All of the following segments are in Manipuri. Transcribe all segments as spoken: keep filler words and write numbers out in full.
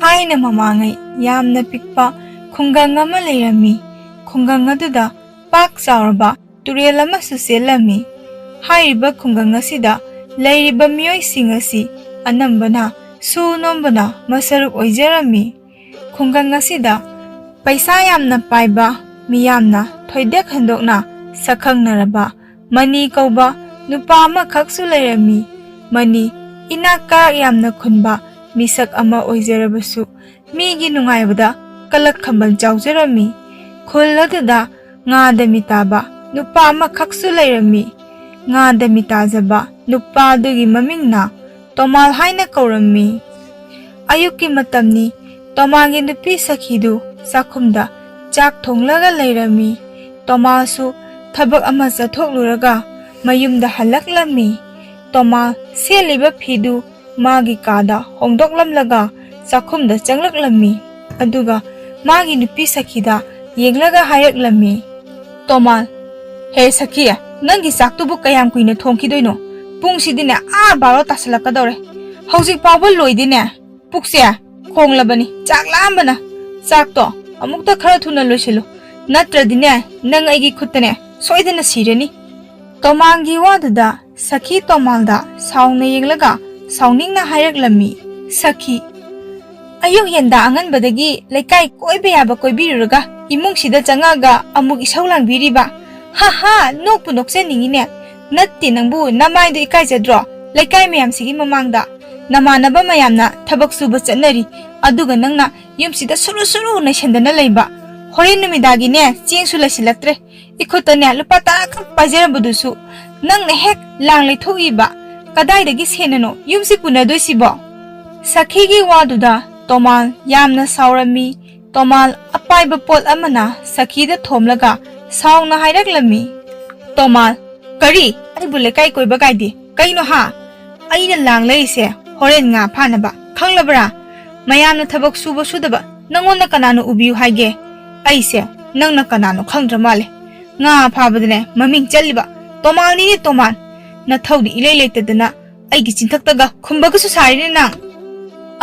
ꯊꯥꯏꯅ ꯃꯃꯥꯡꯉꯩ ꯌꯥꯝꯅ ꯄꯤꯛꯄ ꯈꯨꯡꯒꯪ ꯑꯃ ꯂꯩꯔꯝꯃꯤ꯫ ꯈꯨꯡꯒꯪ ꯑꯗꯨꯗ ꯄꯥꯛ ꯆꯥꯎꯔꯕ ꯇꯨꯔꯦꯜ ꯑꯃꯁꯨ ꯆꯦꯜꯂꯝꯃꯤ꯫ ꯍꯥꯏꯔꯤꯕ ꯈꯨꯡꯒꯪ ꯑꯁꯤꯗ ꯂꯩꯔꯤꯕ ꯃꯤꯑꯣꯏꯁꯤꯡ ꯑꯁꯤ ꯑꯅꯝꯕꯅ ꯁꯨ ꯅꯣꯝꯕꯅ ꯃꯁꯔꯨꯛ ꯑꯣꯏꯖꯔꯝꯃꯤ꯫ ꯈꯨꯡꯒꯪ ꯑꯁꯤꯗ ꯄꯩꯁꯥ ꯌꯥꯝꯅ ꯄꯥꯏꯕ, ꯃꯤꯌꯥꯝꯅ ꯊꯣꯏꯗꯣꯛ ꯍꯦꯟꯗꯣꯛꯅ ꯁꯛꯈꯪꯅꯔꯕ ꯃꯅꯤ ꯀꯧꯕ ꯅꯨꯄꯥ ꯑꯃꯈꯛꯁꯨ ꯂꯩꯔꯝꯃꯤ꯫ ꯃꯅꯤ ꯏꯅꯥꯛ ꯀꯥꯔꯛ ꯌꯥꯝꯅ ꯈꯨꯟꯕ ꯃꯤꯁꯛ ꯑꯃ ꯑꯣꯏꯖꯔꯕꯁꯨ, ꯃꯤꯒꯤ ꯅꯨꯡꯉꯥꯏꯕꯗ ꯀꯂꯛ ꯈꯝꯕꯜ ꯆꯥꯎꯖꯔꯝꯃꯤ꯫ ꯈꯨꯜ ꯑꯗꯨꯗ ꯉꯥꯗ ꯃꯤꯇꯥꯕ ꯅꯨꯄꯥ ꯑꯃꯈꯛꯁꯨ ꯂꯩꯔꯝꯃꯤ꯫ ꯉꯥꯗ ꯃꯤꯇꯥꯖꯕ ꯅꯨꯄꯥ ꯑꯗꯨꯒꯤ ꯃꯃꯤꯡꯅ ꯇꯣꯃꯥꯜ ꯍꯥꯏꯅ ꯀꯧꯔꯝꯃꯤ꯫ ꯑꯌꯨꯛꯀꯤ ꯃꯇꯝꯅꯤ꯫ ꯇꯣꯃꯥꯜꯒꯤ ꯅꯨꯄꯤ ꯁꯈꯤꯗꯨ ꯆꯥꯛꯈꯨꯝꯗ ꯆꯥꯛ ꯊꯣꯡꯂꯒ ꯂꯩꯔꯝꯃꯤ꯫ ꯇꯣꯃꯥꯜꯁꯨ ꯊꯕꯛ ꯑꯃ ꯆꯠꯊꯣꯛꯂꯨꯔꯒ ꯃꯌꯨꯝꯗ ꯍꯜꯂꯛꯂꯝꯃꯤ꯫ ꯇꯣꯃꯥꯜ ꯁꯦꯠꯂꯤꯕ ꯐꯤꯗꯨ ꯃꯥꯒꯤ ꯀꯥꯗ ꯍꯣꯡꯗꯣꯛꯂꯝꯂꯒ ꯆꯥꯛꯈꯨꯝꯗ ꯆꯪꯂꯛꯂꯝꯃꯤ꯫ ꯑꯗꯨꯒ ꯃꯥꯒꯤ ꯅꯨꯄꯤ ꯁꯈꯤꯗ ꯌꯦꯡꯂꯒ ꯍꯥꯏꯔꯛꯂꯝꯃꯤ, "ꯇꯣꯃꯥꯜ, ꯍꯦ ꯁꯈꯤ, ꯅꯪꯒꯤ ꯆꯥꯛꯇꯨꯕꯨ ꯀꯌꯥꯝ ꯀꯨꯏꯅ ꯊꯣꯡꯈꯤꯗꯣꯏꯅꯣ? ꯄꯨꯡꯁꯤꯗꯤꯅꯦ ꯑꯥ ꯕꯥꯔꯣ ꯇꯥꯁꯜꯂꯛꯀꯗꯧꯔꯦ꯫ ꯍꯧꯖꯤꯛ ꯐꯥꯎꯕ ꯂꯣꯏꯗꯦꯅꯦ꯫ ꯄꯨꯛꯁꯦ ꯈꯣꯡꯂꯕꯅꯤ, ꯆꯥꯛ ꯂꯥꯝꯕꯅ꯫ ꯆꯥꯛꯇꯣ ꯑꯃꯨꯛꯇ ꯈꯔ ꯊꯨꯅ ꯂꯣꯏꯁꯤꯜꯂꯨ, ꯅꯠꯇ꯭ꯔꯗꯤꯅꯦ ꯅꯪ ꯑꯩꯒꯤ ꯈꯨꯠꯇꯅꯦ ꯁꯣꯏꯗꯅ ꯁꯤꯔꯅꯤ"꯫ ꯇꯣꯃꯥꯜꯒꯤ ꯋꯥꯗꯨꯗ ꯁꯈꯤ ꯇꯣꯃꯥꯜꯗ ꯁꯥꯎꯅ ꯌꯦꯡꯂꯒ ꯁꯥꯎꯅꯤꯡꯅ ꯍꯥꯏꯔꯛꯂꯝꯃꯤ, "ꯁꯈꯤ, ꯑꯌꯨꯛ ꯌꯦꯟꯗꯥ ꯑꯉꯟꯕꯗꯒꯤ ꯂꯩꯀꯥꯏ ꯀꯣꯏꯕ ꯌꯥꯕ ꯀꯣꯏꯕꯤꯔꯨꯔꯒ ꯏꯃꯨꯡꯁꯤꯗ ꯆꯪꯉꯛꯑꯒ ꯑꯃꯨꯛ ꯏꯁꯧ ꯂꯥꯡꯕꯤꯔꯤꯕ? ꯍꯥ ꯍꯥ, ꯅꯣꯛꯄꯨ ꯅꯣꯛꯆꯅꯤꯡꯉꯤꯅꯦ꯫ ꯅꯠꯇꯦ ꯅꯪꯕꯨ, ꯅꯃꯥꯏꯗꯣ ꯏꯀꯥꯏꯖꯗ꯭ꯔꯣ? ꯂꯩꯀꯥꯏ ꯃꯌꯥꯝꯁꯤꯒꯤ ꯃꯃꯥꯡꯗ ꯅꯃꯥꯟꯅꯕ ꯃꯌꯥꯝꯅ ꯊꯕꯛ ꯁꯨꯕ ꯆꯠꯅꯔꯤ, ꯑꯗꯨꯒ ꯅꯪꯅ ꯌꯨꯝꯁꯤꯗ ꯁꯨꯔꯨ ꯁꯨꯔꯨ ꯅꯩꯁꯟꯗꯅ ꯂꯩꯕ꯫ ꯍꯣꯔꯦꯟ ꯅꯨꯃꯤꯗꯥꯡꯒꯤꯅꯦ ꯆꯦꯡꯁꯨ ꯂꯩꯁꯤꯜꯂꯛꯇ꯭ꯔꯦ꯫ ꯏꯈꯨꯠꯇꯅꯦ ꯂꯨꯄꯥ ꯇꯔꯥ ꯈꯛ ꯄꯥꯏꯖꯔꯝꯕꯗꯨꯁꯨ ꯅꯪꯅ ꯍꯦꯛ ꯂꯥꯡ ꯂꯩꯊꯣꯛꯏꯕ꯫ ꯀꯗꯥꯏꯗꯒꯤ ꯁꯦꯟꯅꯅꯣ ꯌꯨꯝꯁꯤ ꯄꯨꯅꯗꯣꯏꯁꯤꯕꯣ?" ꯁꯈꯤꯒꯤ ꯋꯥꯗꯨꯗ ꯇꯣꯃꯥꯜ ꯌꯥꯝꯅ ꯁꯥꯎꯔꯝꯃꯤ꯫ ꯇꯣꯃꯥꯜ ꯑꯄꯥꯏꯕ ꯄꯣꯠ ꯑꯃꯅ ꯁꯈꯤꯗ ꯊꯣꯝꯂꯒ ꯁꯥꯎꯅ ꯍꯥꯏꯔꯛꯂꯝꯃꯤ, "ꯇꯣꯃꯥꯜ, ꯀꯔꯤ? ꯑꯩꯕꯨ ꯂꯩꯀꯥꯏ ꯀꯣꯏꯕ ꯀꯥꯏꯗꯦ? ꯀꯩꯅꯣ ꯍꯥ? ꯑꯩꯅ ꯂꯥꯡ ꯂꯩꯔꯤꯁꯦ ꯍꯣꯔꯦꯟ ꯉꯥ ꯐꯥꯅꯕ, ꯈꯪꯂꯕ꯭ꯔꯥ? ꯃꯌꯥꯝꯅ ꯊꯕꯛ ꯁꯨꯕ ꯁꯨꯗꯕ ꯅꯪꯉꯣꯟꯗ ꯀꯅꯥꯅ ꯎꯕꯤꯌꯨ ꯍꯥꯏꯒꯦ? ꯑꯩꯁꯦ ꯅꯪꯅ ꯀꯅꯥꯅꯣ ꯈꯪꯗ꯭ꯔ ꯃꯥꯜꯂꯦ꯫ ꯉꯥ ꯐꯥꯕꯗꯅꯦ ꯃꯃꯤꯡ ꯆꯠꯂꯤꯕ ꯇꯣꯃꯥꯜꯅꯤꯅꯦ ꯇꯣꯃꯥꯜ꯫ ꯅꯊꯧꯗꯤ ꯏꯂꯩ ꯂꯩꯇꯗꯅ ꯑꯩꯒꯤ ꯆꯤꯟꯊꯛꯇꯒ ꯈꯨꯝꯕꯒꯁꯨ ꯁꯥꯔꯤꯅꯦ ꯅꯪ"꯫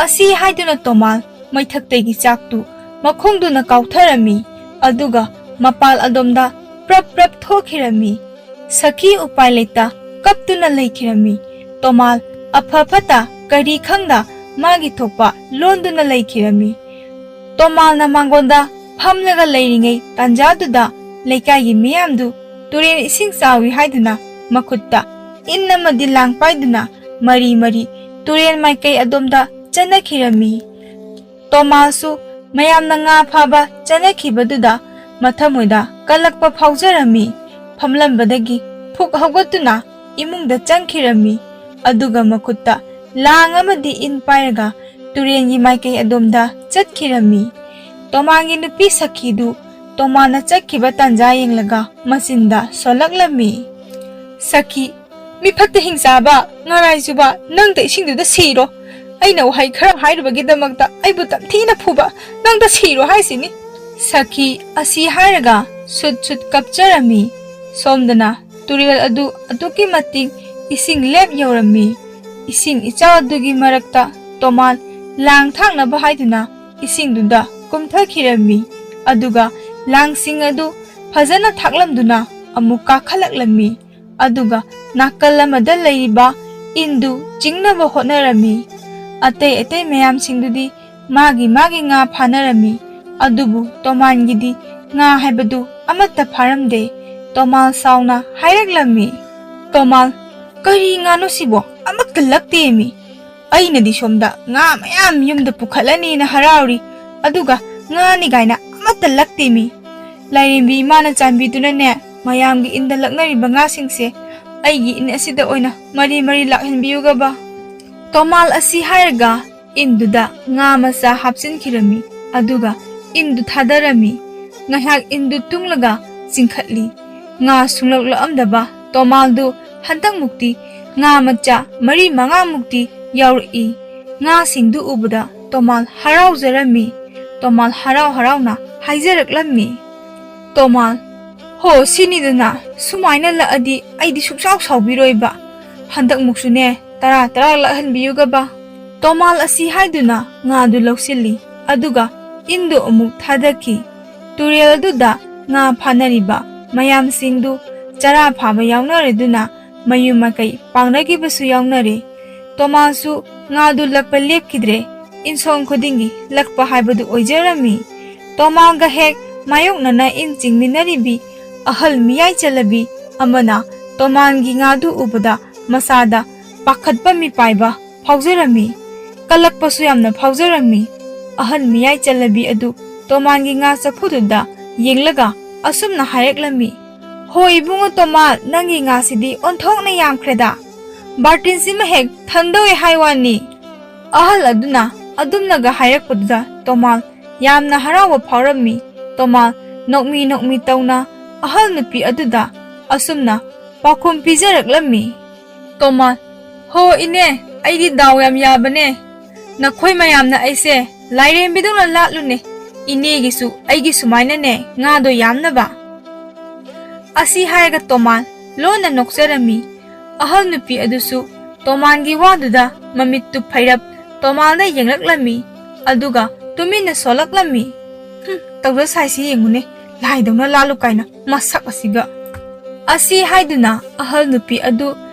ꯑꯁꯤ ꯍꯥꯏꯗꯨꯅ ꯇꯣꯃꯥꯜ ꯃꯩꯊꯛꯇꯒꯤ ꯆꯥꯛꯇꯨ ꯃꯈꯣꯡꯗꯨꯅ ꯀꯥꯎꯊꯔꯝꯃꯤ꯫ ꯑꯗꯨꯒ ꯃꯄꯥꯜ ꯑꯗꯣꯝꯗ ꯄ꯭ꯔꯞ ꯄ꯭ꯔꯞ ꯊꯣꯛꯈꯤꯔꯝꯃꯤ꯫ ꯁꯈꯤ ꯎꯄꯥꯏ ꯂꯩꯇ ꯀꯞꯇꯨꯅ ꯂꯩꯈꯤꯔꯝꯃꯤ꯫ ꯇꯣꯃꯥꯜ ꯑꯐ ꯐꯠꯇ ꯀꯔꯤ ꯈꯪꯗ ꯃꯥꯒꯤ ꯊꯣꯛꯄ ꯂꯣꯟꯗꯨꯅ ꯂꯩꯈꯤꯔꯝꯃꯤ꯫ ꯇꯣꯃꯥꯜꯅ ꯃꯥꯡꯒꯣꯟꯗ ꯐꯝꯂꯒ ꯂꯩꯔꯤꯉꯩ ꯇꯥꯟꯖꯥꯗꯨꯗ ꯂꯩꯀꯥꯏꯒꯤ ꯃꯤꯌꯥꯝꯗꯨ ꯇꯨꯔꯦꯟ ꯏꯁꯤꯡ ꯆꯥꯎꯏ ꯍꯥꯏꯗꯨꯅ ꯃꯈꯨꯠꯇ ꯏꯟ ꯑꯃꯗꯤ ꯂꯥꯡ ꯄꯥꯏꯗꯨꯅ ꯃꯔꯤ ꯃꯔꯤ ꯇꯨꯔꯦꯟ ꯃꯥꯏꯀꯩ ꯑꯗꯣꯝꯗ ꯆꯠꯅꯈꯤꯔꯝꯃꯤ꯫ ꯇꯣꯃꯥꯜꯁꯨ ꯃꯌꯥꯝꯅ ꯉꯥ ꯐꯥꯕ ꯆꯠꯅꯈꯤꯕꯗꯨꯗ ꯃꯊꯃꯣꯏꯗ ꯀꯜꯂꯛꯄ ꯐꯥꯎꯖꯔꯝꯃꯤ꯫ ꯐꯝꯂꯝꯕꯗꯒꯤ ꯐꯨꯛ ꯍꯧꯒꯠꯇꯨꯅ ꯏꯃꯨꯡꯗ ꯆꯪꯈꯤꯔꯝꯃꯤ꯫ ꯑꯗꯨꯒ ꯃꯈꯨꯠꯇ ꯂꯥꯡ ꯑꯃꯗꯤ ꯏꯟ ꯄꯥꯏꯔꯒ ꯇꯨꯔꯦꯟꯒꯤ ꯃꯥꯏꯀꯩ ꯑꯗꯣꯝꯗ ꯆꯠꯈꯤꯔꯝꯃꯤ꯫ ꯇꯣꯃꯥꯜꯒꯤ ꯅꯨꯄꯤ ꯁꯈꯤꯗꯨ ꯇꯣꯃꯥꯜꯅ ꯆꯠꯈꯤꯕ ꯇꯥꯟꯖꯥ ꯌꯦꯡꯂꯒ ꯃꯆꯤꯟꯗ ꯁꯣꯜꯂꯛꯂꯝꯃꯤ꯫ "ꯁꯈꯤ, ꯃꯤꯐꯠꯇ ꯍꯤꯡꯆꯥꯕ, ꯉꯥꯔꯥꯏꯖꯨꯕ, ꯅꯪꯗ ꯏꯁꯤꯡꯗꯨꯗ ꯁꯤꯔꯣ꯫ ꯑꯩꯅ ꯋꯥꯍꯩ ꯈꯔ ꯍꯥꯏꯔꯨꯕꯒꯤꯗꯃꯛꯇ ꯑꯩꯕꯨ ꯇꯝꯊꯤꯅ ꯐꯨꯕ, ꯅꯪꯗ ꯁꯤꯔꯣ ꯍꯥꯏꯁꯤꯅꯤ"꯫ ꯁꯈꯤ ꯑꯁꯤ ꯍꯥꯏꯔꯒ ꯁꯨꯠ ꯁꯨꯠ ꯀꯞꯆꯔꯝꯃꯤ꯫ ꯁꯣꯝꯗꯅ ꯇꯨꯔꯦꯜ ꯑꯗꯨ ꯑꯗꯨꯛꯀꯤ ꯃꯇꯤꯛ ꯏꯁꯤꯡ ꯂꯦꯞ ꯌꯧꯔꯝꯃꯤ꯫ ꯏꯁꯤꯡ ꯏꯆꯥꯎ ꯑꯗꯨꯒꯤ ꯃꯔꯛꯇ ꯇꯣꯃꯥꯜ ꯂꯥꯡ ꯊꯥꯛꯅꯕ ꯍꯥꯏꯗꯨꯅ ꯏꯁꯤꯡꯗꯨꯗ ꯀꯨꯝꯊꯈꯤꯔꯝꯃꯤ꯫ ꯑꯗꯨꯒ ꯂꯥꯡꯁꯤꯡ ꯑꯗꯨ ꯐꯖꯅ ꯊꯥꯛꯂꯝꯗꯨꯅ ꯑꯃꯨꯛ ꯀꯥꯈꯠꯂꯛꯂꯝꯃꯤ꯫ ꯑꯗꯨꯒ ꯅꯥꯀꯜ ꯑꯃꯗ ꯂꯩꯔꯤꯕ ꯏꯟꯗꯨ ꯆꯤꯡꯅꯕ ꯍꯣꯠꯅꯔꯝꯃꯤ꯫ ꯑꯇꯩ ꯑꯇꯩ ꯃꯌꯥꯝꯁꯤꯡꯗꯨꯗꯤ ꯃꯥꯒꯤ ꯃꯥꯒꯤ ꯉꯥ ꯐꯥꯅꯔꯝꯃꯤ꯫ ꯑꯗꯨꯕꯨ ꯇꯣꯃꯥꯟꯒꯤꯗꯤ ꯉꯥ ꯍꯥꯏꯕꯗꯨ ꯑꯃꯠꯇ ꯐꯥꯔꯝꯗꯦ꯫ ꯇꯣꯃꯥꯜ ꯁꯥꯎꯅ ꯍꯥꯏꯔꯛꯂꯝꯃꯤ, "ꯇꯣꯃꯥꯜ, ꯀꯔꯤ ꯉꯥꯅꯣ ꯁꯤꯕꯣ? ꯑꯃꯠꯇ ꯂꯛꯇꯦꯃꯤ꯫ ꯑꯩꯅꯗꯤ ꯁꯣꯝꯗ ꯉꯥ ꯃꯌꯥꯝ ꯌꯨꯝꯗ ꯄꯨꯈꯠꯂꯅꯤꯅ ꯍꯔꯥꯎꯔꯤ, ꯑꯗꯨꯒ ꯉꯥꯅꯤ ꯀꯥꯏꯅ ꯑꯃꯠꯇ ꯂꯛꯇꯦꯃꯤ꯫ ꯂꯥꯏꯔꯦꯝꯕꯤ ꯏꯃꯥꯅ ꯆꯥꯟꯕꯤꯗꯨꯅꯅꯦ, ꯃꯌꯥꯝꯒꯤ ꯏꯟꯗ ꯂꯛꯅꯔꯤꯕ ꯉꯥꯁꯤꯡꯁꯦ ꯑꯩꯒꯤ ꯏꯟ ꯑꯁꯤꯗ ꯑꯣꯏꯅ ꯃꯔꯤ ꯃꯔꯤ ꯂꯥꯛꯍꯟꯕꯤꯌꯨꯒꯕ"꯫ ꯇꯣꯃꯥꯜ ꯑꯁꯤ ꯍꯥꯏꯔꯒ ꯏꯟꯗꯨꯗ ꯉꯥ ꯃꯆꯥ ꯍꯥꯞꯆꯤꯟꯈꯤꯔꯝꯃꯤ꯫ ꯑꯗꯨꯒ ꯏꯟꯗꯨ ꯊꯥꯗꯔꯝꯃꯤ꯫ ꯉꯥꯏꯍꯥꯛ ꯏꯟꯗꯨ ꯇꯨꯡꯂꯒ ꯆꯤꯡꯈꯠꯂꯤ꯫ ꯉꯥ ꯁꯨꯡꯂꯛꯂꯛꯑꯝꯗꯕ ꯇꯣꯃꯥꯜꯗꯨ ꯍꯟꯗꯛꯃꯨꯛꯇꯤ ꯉꯥ ꯃꯆꯥ ꯃꯔꯤ ꯃꯉꯥꯃꯨꯛꯇꯤ ꯌꯥꯎꯔꯛꯏ꯫ ꯉꯥꯁꯤꯡꯗꯨ ꯎꯕꯗ ꯇꯣꯃꯥꯜ ꯍꯔꯥꯎꯖꯔꯝꯃꯤ꯫ ꯇꯣꯃꯥꯜ ꯍꯔꯥꯎ ꯍꯔꯥꯎꯅ ꯍꯥꯏꯖꯔꯛꯂꯝꯃꯤ, "ꯇꯣꯃꯥꯜ, ꯍꯣ, ꯁꯤꯅꯤꯗꯅ, ꯁꯨꯃꯥꯏꯅ ꯂꯛꯑꯗꯤ ꯑꯩꯗꯤ ꯁꯨꯡꯁꯥꯎ ꯁꯥꯎꯕꯤꯔꯣꯏꯕ꯫ ꯍꯟꯗꯛꯃꯨꯛꯁꯨꯅꯦ, ꯇꯔꯥ ꯇꯔꯥ ꯂꯛꯍꯟꯕꯤꯌꯨꯒꯕ"꯫ ꯇꯣꯃꯥꯜ ꯑꯁꯤ ꯍꯥꯏꯗꯨꯅ ꯉꯥꯗꯨ ꯂꯧꯁꯤꯜꯂꯤ, ꯑꯗꯨꯒ ꯏꯟꯗꯨ ꯑꯃꯨꯛ ꯊꯥꯗꯈꯤ꯫ ꯇꯨꯔꯦꯜ ꯑꯗꯨꯗ ꯉꯥ ꯐꯥꯅꯔꯤꯕ ꯃꯌꯥꯝꯁꯤꯡꯗꯨ ꯆꯔꯥ ꯐꯥꯕ ꯌꯥꯎꯅꯔꯗꯨꯅ ꯃꯌꯨꯝ ꯃꯀꯩ ꯄꯥꯡꯅꯈꯤꯕꯁꯨ ꯌꯥꯎꯅꯔꯦ꯫ ꯇꯣꯃꯥꯜꯁꯨ ꯉꯥꯗꯨ ꯂꯛꯄ ꯂꯦꯞꯈꯤꯗ꯭ꯔꯦ꯫ ꯏꯟꯁꯣꯡ ꯈꯨꯗꯤꯡꯒꯤ ꯂꯛꯄ ꯍꯥꯏꯕꯗꯨ ꯑꯣꯏꯖꯔꯝꯃꯤ꯫ ꯇꯣꯃꯥꯜꯒ ꯍꯦꯛ ꯃꯥꯌꯣꯛꯅꯅ ꯏꯟ ꯆꯤꯡꯃꯤꯟꯅꯔꯤꯕꯤ ꯑꯍꯜ ꯃꯤꯌꯥꯏ ꯆꯜꯂꯕꯤ ꯑꯃꯅ ꯇꯣꯃꯥꯜꯒꯤ ꯉꯥꯗꯨ ꯎꯕꯗ ꯃꯁꯥꯗ ꯄꯥꯈꯠꯄ ꯃꯤꯄꯥꯏꯕ ꯐꯥꯎꯖꯔꯝꯃꯤ꯫ ꯀꯜꯂꯛꯄꯁꯨ ꯌꯥꯝꯅ ꯐꯥꯎꯖꯔꯝꯃꯤ꯫ ꯑꯍꯜ ꯃꯤꯌꯥꯏ ꯆꯜꯂꯕꯤ ꯑꯗꯨ ꯇꯣꯃꯥꯜꯒꯤ ꯉꯥ ꯆꯐꯨꯗꯨꯗ ꯌꯦꯡꯂꯒ ꯑꯁꯨꯝꯅ ꯍꯥꯏꯔꯛꯂꯝꯃꯤ, "ꯍꯣ ꯏꯕꯨꯡꯉꯣ ꯇꯣꯃꯥꯜ, ꯅꯪꯒꯤ ꯉꯥꯁꯤꯗꯤ ꯑꯣꯟꯊꯣꯛꯅ ꯌꯥꯝꯈ꯭ꯔꯦꯗ꯫ ꯕꯥꯔꯇꯤꯟꯁꯤꯃ ꯍꯦꯛ ꯊꯟꯗꯧꯋꯦ ꯍꯥꯏ ꯋꯥꯅꯤ꯫" ꯑꯍꯜ ꯑꯗꯨꯅ ꯑꯗꯨꯝꯅꯒ ꯍꯥꯏꯔꯛꯄꯗꯨꯗ ꯇꯣꯃꯥꯜ ꯌꯥꯝꯅ ꯍꯔꯥꯎꯕ ꯐꯥꯎꯔꯝꯃꯤ꯫ ꯇꯣꯃꯥꯜ ꯅꯣꯛꯃꯤ ꯅꯣꯛꯃꯤ ꯇꯧꯅ ꯑꯍꯜ ꯅꯨꯄꯤ ꯑꯗꯨꯗ ꯑꯁꯨꯝꯅ ꯄꯥꯎꯈꯨꯝ ꯄꯤꯖꯔꯛꯂꯝꯃꯤ꯫ ꯇꯣꯃꯥꯜ, "ꯍꯣ ꯏꯅꯦ, ꯑꯩꯗꯤ ꯗꯥꯎ ꯌꯥꯝ ꯌꯥꯕꯅꯦ꯫ ꯅꯈꯣꯏ ꯃꯌꯥꯝꯅ ꯑꯩꯁꯦ ꯂꯥꯏꯔꯦꯝꯕꯤꯗꯧꯅ ꯂꯥꯠꯂꯨꯅꯦ꯫ ꯏꯅꯦꯒꯤꯁꯨ ꯑꯩꯒꯤ ꯁꯨꯃꯥꯏꯅꯅꯦ ꯉꯥꯗꯣ ꯌꯥꯝꯅꯕ꯫" ꯑꯁꯤ ꯍꯥꯏꯔꯒ ꯇꯣꯃꯥꯜ ꯂꯣꯟꯅ ꯅꯣꯛꯆꯔꯝꯃꯤ꯫ ꯑꯍꯜ ꯅꯨꯄꯤ ꯑꯗꯨꯁꯨ ꯇꯣꯃꯥꯜꯒꯤ ꯋꯥꯗꯨꯗ ꯃꯃꯤꯠꯇꯨ ꯐꯩꯔꯞ ꯇꯣꯃꯥꯜꯗ ꯌꯦꯡꯂꯛꯂꯝꯃꯤ, ꯑꯗꯨꯒ ꯇꯨꯃꯤꯟꯅ ꯁꯣꯜꯂꯛꯂꯝꯃꯤ꯫ "ꯍꯨꯝ, ꯇꯧꯗ ꯁꯥꯏꯁꯤ ꯌꯦꯡꯉꯨꯅꯦ, ꯂꯥꯏꯗꯧꯅ ꯂꯥꯜꯂꯨ ꯀꯥꯏꯅ ꯃꯁꯛ ꯑꯁꯤꯒ!" ꯑꯁꯤ ꯍꯥꯏꯗꯨꯅ ꯑꯍꯜ ꯅꯨꯄꯤ ꯑꯗꯨ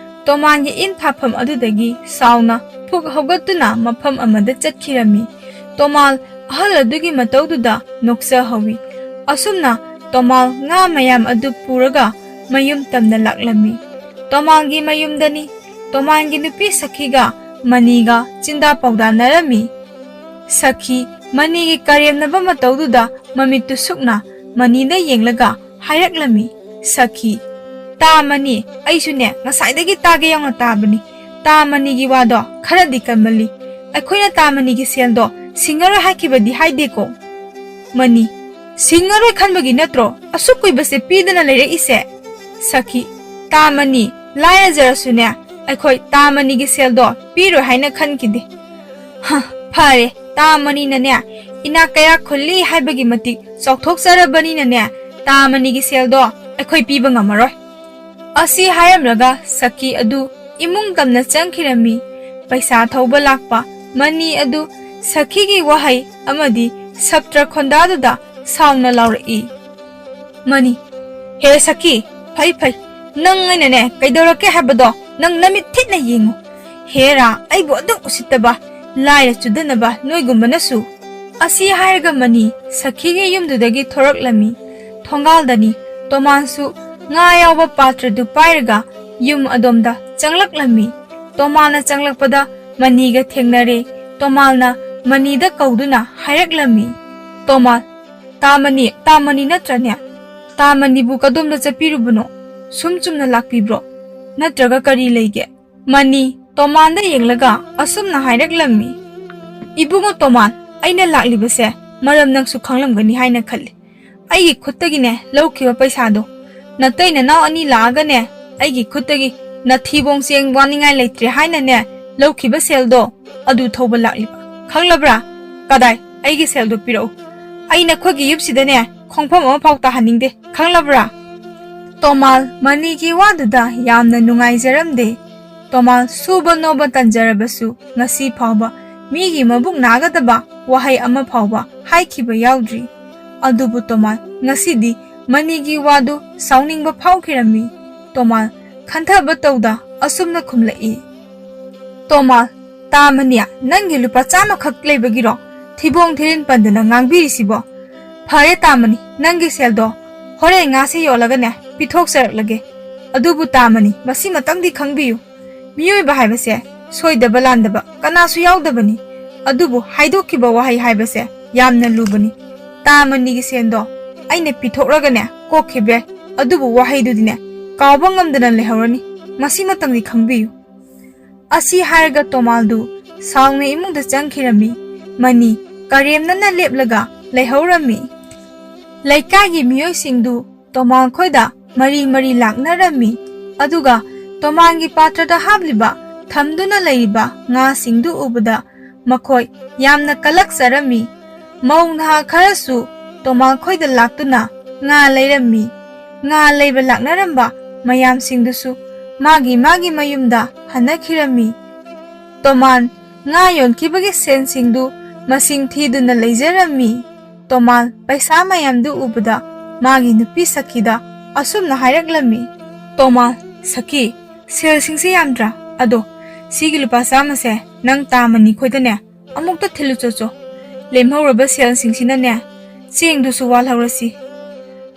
ꯇꯣꯃꯥꯟꯒꯤ ꯏꯟ ꯊꯥꯐꯝ ꯑꯗꯨꯗꯒꯤ ꯁꯥꯎꯅ ꯐꯨꯛ ꯍꯧꯒꯠꯇꯨꯅ ꯃꯐꯝ ꯑꯃꯗ ꯆꯠꯈꯤꯔꯝꯃꯤ꯫ ꯇꯣꯃꯥꯜ ꯑꯍꯜ ꯑꯗꯨꯒꯤ ꯃꯇꯧꯗꯨꯗ ꯅꯣꯛꯆꯍꯧꯏ꯫ ꯑꯁꯨꯝꯅ ꯇꯣꯃꯥꯜ ꯉꯥ ꯃꯌꯥꯝ ꯑꯗꯨ ꯄꯨꯔꯒ ꯃꯌꯨꯝ ꯇꯝꯅ ꯂꯥꯛꯂꯝꯃꯤ꯫ ꯇꯣꯃꯥꯜꯒꯤ ꯃꯌꯨꯝꯗꯅꯤ ꯇꯣꯃꯥꯜꯒꯤ ꯅꯨꯄꯤ ꯁꯈꯤꯒ ꯃꯅꯤꯒ ꯆꯤꯟꯗꯥ ꯄꯥꯎꯗꯥꯅꯔꯝꯃꯤ꯫ ꯁꯈꯤ ꯃꯅꯤꯒꯤ ꯀꯔꯦꯝꯅꯕ ꯃꯇꯧꯗꯨꯗ ꯃꯃꯤꯠꯇꯨ ꯁꯨꯛꯅ ꯃꯅꯤꯗ ꯌꯦꯡꯂꯒ ꯍꯥꯏꯔꯛꯂꯝꯃꯤ꯫ ꯁꯈꯤ, "ꯇꯥ ꯃꯅꯤ, ꯑꯩꯁꯨꯅꯦ ꯉꯁꯥꯏꯗꯒꯤ ꯇꯥꯒꯦ ꯌꯥꯎꯅ ꯇꯥꯕꯅꯤ꯫ ꯇꯥ ꯃꯅꯤꯒꯤ ꯋꯥꯗꯣ ꯈꯔꯗꯤ ꯀꯟꯃꯜꯂꯤ꯫ ꯑꯩꯈꯣꯏꯅ ꯇꯥ ꯃꯅꯤꯒꯤ ꯁꯦꯜꯗꯣ ꯁꯤꯡꯉꯔꯣꯏ ꯍꯥꯏꯈꯤꯕꯗꯤ ꯍꯥꯏꯗꯦꯀꯣ?" ꯃꯅꯤ, "ꯁꯤꯡꯉꯔꯣꯏ ꯈꯟꯕꯒꯤ ꯅꯠꯇ꯭ꯔꯣ ꯑꯁꯨꯛ ꯀꯨꯏꯕꯁꯦ ꯄꯤꯗꯅ ꯂꯩꯔꯛꯏꯁꯦ?" ꯁꯈꯤ, "ꯇꯥ ꯃꯅꯤ, ꯂꯥꯏꯔꯖꯔꯁꯨꯅꯦ ꯑꯩꯈꯣꯏ ꯇꯥ ꯃꯅꯤꯒꯤ ꯁꯦꯜꯗꯣ ꯄꯤꯔꯣꯏ ꯍꯥꯏꯅ ꯈꯟꯈꯤꯗꯦ꯫" "ꯍ, ꯐꯔꯦ, ꯇꯥ ꯃꯅꯤꯅꯅꯦ ꯏꯅꯥꯛ ꯀꯌꯥ ꯈꯨꯜꯂꯤ ꯍꯥꯏꯕꯒꯤ ꯃꯇꯤꯛ ꯆꯥꯎꯊꯣꯛꯆꯔꯕꯅꯤꯅꯅꯦ ꯇꯥ ꯃꯅꯤꯒꯤ ꯁꯦꯜꯗꯣ ꯑꯩꯈꯣꯏ ꯄꯤꯕ ꯉꯝꯃꯔꯣꯏ꯫" ꯑꯁꯤ ꯍꯥꯏꯔꯝꯂꯒ ꯁꯈꯤ ꯑꯗꯨ ꯏꯃꯨꯡ ꯇꯝꯅ ꯆꯪꯈꯤꯔꯝꯃꯤ꯫ ꯄꯩꯁꯥ ꯊꯧꯕ ꯂꯥꯛꯄ ꯃꯅꯤ ꯑꯗꯨ ꯁꯈꯤꯒꯤ ꯋꯥꯍꯩ ꯑꯃꯗꯤ ꯁꯞꯇ꯭ꯔ ꯈꯣꯟꯗꯥꯗꯨꯗ ꯁꯥꯎꯅ ꯂꯥꯎꯔꯛꯏ꯫ ꯃꯅꯤ, "ꯍꯦ ꯁꯈꯤ, ꯐꯩ ꯐꯩ, ꯅꯪ ꯑꯩꯅꯅꯦ ꯀꯩꯗꯧꯔꯛꯀꯦ ꯍꯥꯏꯕꯗꯣ ꯅꯪ ꯅꯃꯤꯠ ꯊꯤꯠꯅ ꯌꯦꯡꯉꯨ꯫ ꯍꯦꯔꯥ, ꯑꯩꯕꯨ ꯑꯗꯨꯝ ꯎꯁꯤꯠꯇꯕ, ꯂꯥꯏꯔ ꯆꯨꯗꯅꯕ ꯅꯣꯏꯒꯨꯝꯕꯅꯁꯨ"꯫ ꯑꯁꯤ ꯍꯥꯏꯔꯒ ꯃꯅꯤ ꯁꯈꯤꯒꯤ ꯌꯨꯝꯗꯨꯗꯒꯤ ꯊꯣꯔꯛꯂꯝꯃꯤ꯫ ꯊꯣꯡꯒꯥꯜꯗꯅꯤ ꯇꯣꯃꯥꯟꯁꯨ ꯉꯥ ꯌꯥꯎꯕ ꯄꯥꯇ꯭ꯔꯗꯨ ꯄꯥꯏꯔꯒ ꯌꯨꯝ ꯑꯗꯣꯝꯗ ꯆꯪꯂꯛꯂꯝꯃꯤ꯫ ꯇꯣꯃꯥꯟꯅ ꯆꯪꯂꯛꯄꯗ ꯃꯅꯤꯒ ꯊꯦꯡꯅꯔꯦ꯫ ꯇꯣꯃꯥꯟꯅ ꯃꯅꯤꯗ ꯀꯧꯗꯨꯅ ꯍꯥꯏꯔꯛꯂꯝꯃꯤ, "ꯇꯣꯃꯥꯟ, ꯇꯥ ꯃꯅꯤ, ꯇꯥ ꯃꯅꯤ ꯅꯠꯇ꯭ꯔꯅꯦ? ꯇꯥ ꯃꯅꯤꯕꯨ ꯀꯗꯣꯝꯗ ꯆꯠꯄꯤꯔꯨꯕꯅꯣ? ꯁꯨꯝ ꯆꯨꯝꯅ ꯂꯥꯛꯄꯤꯕ꯭ꯔꯣ? ꯅꯠꯇ꯭ꯔꯒ ꯀꯔꯤ ꯂꯩꯒꯦ?" ꯃꯅꯤ ꯇꯣꯃꯥꯟꯗ ꯌꯦꯡꯂꯒ ꯑꯁꯨꯝꯅ ꯍꯥꯏꯔꯛꯂꯝꯃꯤ, "ꯏꯕꯨꯡꯉꯣ ꯇꯣꯃꯥꯟ, ꯑꯩꯅ ꯂꯥꯛꯂꯤꯕꯁꯦ ꯃꯔꯝ ꯅꯪꯁꯨ ꯈꯪꯂꯝꯒꯅꯤ ꯍꯥꯏꯅ ꯈꯜꯂꯤ꯫ ꯑꯩꯒꯤ ꯈꯨꯠꯇꯒꯤꯅꯦ ꯂꯧꯈꯤꯕ ꯄꯩꯁꯥꯗꯣ, ꯅꯇꯩ ꯅꯅꯥꯎ ꯑꯅꯤ ꯂꯥꯛꯑꯒꯅꯦ ꯑꯩꯒꯤ ꯈꯨꯠꯇꯒꯤ ꯅꯊꯤꯕꯣꯡ ꯆꯦꯡ ꯋꯥꯅꯤꯡꯉꯥꯏ ꯂꯩꯇ꯭ꯔꯦ ꯍꯥꯏꯅꯅꯦ ꯂꯧꯈꯤꯕ ꯁꯦꯜꯗꯣ, ꯑꯗꯨ ꯊꯧꯕ ꯂꯥꯛꯂꯤꯕ꯫ ꯈꯪꯂꯕ꯭ꯔꯥ? ꯀꯗꯥꯏ? ꯑꯩꯒꯤ ꯁꯦꯜꯗꯣ ꯄꯤꯔꯛꯎ꯫ ꯑꯩ ꯅꯈꯣꯏꯒꯤ ꯌꯨꯝꯁꯤꯗꯅꯦ ꯈꯣꯡꯐꯝ ꯑꯃꯐꯥꯎ ꯇꯥꯍꯟꯅꯤꯡꯗꯦ꯫ ꯈꯪꯂꯕ꯭ꯔꯥ?" ꯇꯣꯃꯥꯜ ꯃꯅꯤꯒꯤ ꯋꯥꯗꯨꯗ ꯌꯥꯝꯅ ꯅꯨꯡꯉꯥꯏꯖꯔꯝꯗꯦ꯫ ꯇꯣꯃꯥꯜ ꯁꯨꯕ ꯅꯣꯝꯕ ꯇꯟꯖꯔꯕꯁꯨ ꯉꯁꯤ ꯐꯥꯎꯕ ꯃꯤꯒꯤ ꯃꯕꯨꯛ ꯅꯥꯒꯗꯕ ꯋꯥꯍꯩ ꯑꯃ ꯐꯥꯎꯕ ꯍꯥꯏꯈꯤꯕ ꯌꯥꯎꯗ꯭ꯔꯤ꯫ ꯑꯗꯨꯕꯨ ꯇꯣꯃꯥꯜ ꯉꯁꯤꯗꯤ ꯃꯅꯤꯒꯤ ꯋꯥꯗꯨ ꯁꯥꯎꯅꯤꯡꯕ ꯐꯥꯎꯈꯤꯔꯝꯃꯤ꯫ ꯇꯣꯃꯥꯜ ꯈꯟꯊꯕ ꯇꯧꯗ ꯑꯁꯨꯝꯅ ꯈꯨꯝꯂꯛꯏ, "ꯇꯣꯃꯥꯜ, ꯇꯥ ꯃꯅꯤ, ꯅꯪꯒꯤ ꯂꯨꯄꯥ ꯆꯥꯝꯃꯈꯛ ꯂꯩꯕꯒꯤꯔꯣ ꯊꯤꯕꯣꯡ ꯊꯤꯔꯤꯟ ꯄꯟꯗꯨꯅ ꯉꯥꯡꯕꯤꯔꯤꯁꯤꯕꯣ? ꯐꯔꯦ ꯇꯥ ꯃꯅꯤ, ꯅꯪꯒꯤ ꯁꯦꯜꯗꯣ ꯍꯣꯔꯦꯟ ꯉꯥꯁꯤ ꯌꯣꯜꯂꯒꯅꯦ ꯄꯤꯊꯣꯛꯆꯔꯛꯂꯒꯦ꯫ ꯑꯗꯨꯕꯨ ꯇꯥ ꯃꯅꯤ, ꯃꯁꯤꯃꯇꯪꯗꯤ ꯈꯪꯕꯤꯌꯨ, ꯃꯤꯑꯣꯏꯕ ꯍꯥꯏꯕꯁꯦ ꯁꯣꯏꯗꯕ ꯂꯥꯟꯗꯕ ꯀꯅꯥꯁꯨ ꯌꯥꯎꯗꯕꯅꯤ꯫ ꯑꯗꯨꯕꯨ ꯍꯥꯏꯗꯣꯛꯈꯤꯕ ꯋꯥꯍꯩ ꯍꯥꯏꯕꯁꯦ ꯌꯥꯝꯅ ꯂꯨꯕꯅꯤ꯫ ꯇꯥ ꯃꯅꯤꯒꯤ ꯁꯦꯟꯗꯣ ꯑꯩꯅ ꯄꯤꯊꯣꯛꯂꯒꯅꯦ ꯀꯣꯛꯈꯤꯕ ꯌꯥꯏ, ꯑꯗꯨꯕꯨ ꯋꯥꯍꯩꯗꯨꯗꯤꯅꯦ ꯀꯥꯎꯕ ꯉꯝꯗꯅ ꯂꯩꯍꯧꯔꯅꯤ꯫ ꯃꯁꯤꯃꯇꯪꯗꯤ ꯈꯪꯕꯤꯌꯨ"꯫ ꯑꯁꯤ ꯍꯥꯏꯔꯒ ꯇꯣꯃꯥꯜꯗꯨ ꯁꯥꯎꯅ ꯏꯃꯨꯡꯗ ꯆꯪꯈꯤꯔꯝꯃꯤ꯫ ꯃꯅꯤ ꯀꯔꯦꯝꯅꯅ ꯂꯦꯞꯂꯒ ꯂꯩꯍꯧꯔꯝꯃꯤ꯫ ꯂꯩꯀꯥꯏꯒꯤ ꯃꯤꯑꯣꯏꯁꯤꯡꯗꯨ ꯇꯣꯃꯥꯜ ꯈꯣꯏꯗ ꯃꯔꯤ ꯃꯔꯤ ꯂꯥꯛꯅꯔꯝꯃꯤ꯫ ꯑꯗꯨꯒ ꯇꯣꯃꯥꯜꯒꯤ ꯄꯥꯇ꯭ꯔꯗ ꯍꯥꯞꯂꯤꯕ, ꯊꯝꯗꯨꯅ ꯂꯩꯔꯤꯕ ꯉꯥꯁꯤꯡꯗꯨ ꯎꯕꯗ ꯃꯈꯣꯏ ꯌꯥꯝꯅ ꯀꯂꯛꯆꯔꯝꯃꯤ꯫ ꯃꯧ ꯅꯍꯥ ꯈꯔꯁꯨ ꯇꯣꯃꯥꯜ ꯈꯣꯏꯗ ꯂꯥꯛꯇꯨꯅ ꯉꯥ ꯂꯩꯔꯝꯃꯤ꯫ ꯉꯥ ꯂꯩꯕ ꯂꯥꯛꯅꯔꯝꯕ ꯃꯌꯥꯝꯁꯤꯡꯗꯨꯁꯨ ꯃꯥꯒꯤ ꯃꯥꯒꯤ ꯃꯌꯨꯝꯗ ꯍꯟꯅꯈꯤꯔꯝꯃꯤ꯫ ꯇꯣꯃꯥꯟ ꯉꯥ ꯌꯣꯟꯈꯤꯕꯒꯤ ꯁꯦꯟꯁꯤꯡꯗꯨ ꯃꯁꯤꯡ ꯊꯤꯗꯨꯅ ꯂꯩꯖꯔꯝꯃꯤ꯫ ꯇꯣꯃꯥꯜ ꯄꯩꯁꯥ ꯃꯌꯥꯝꯗꯨ ꯎꯕꯗ ꯃꯥꯒꯤ ꯅꯨꯄꯤ ꯁꯈꯤꯗ ꯑꯁꯨꯝꯅ ꯍꯥꯏꯔꯛꯂꯝꯃꯤ꯫ "ꯇꯣꯃꯥꯜ, ꯁꯈꯤ, ꯁꯦꯜꯁꯤꯡꯁꯦ ꯌꯥꯝꯗ꯭ꯔꯥ? ꯑꯗꯣ ꯁꯤꯒꯤ ꯂꯨꯄꯥ ꯆꯥꯝꯃꯁꯦ ꯅꯪ ꯇꯥ ꯃꯅꯤ ꯈꯣꯏꯗꯅꯦ ꯑꯃꯨꯛꯇ ꯊꯤꯜꯂꯨ ꯆꯣꯆꯣ꯫ ꯂꯦꯝꯍꯧꯔꯕ ꯁꯦꯜꯁꯤꯡꯁꯤꯅꯅꯦ ꯆꯦꯡꯗꯨꯁꯨ ꯋꯥꯜꯍꯧꯔꯁꯤ꯫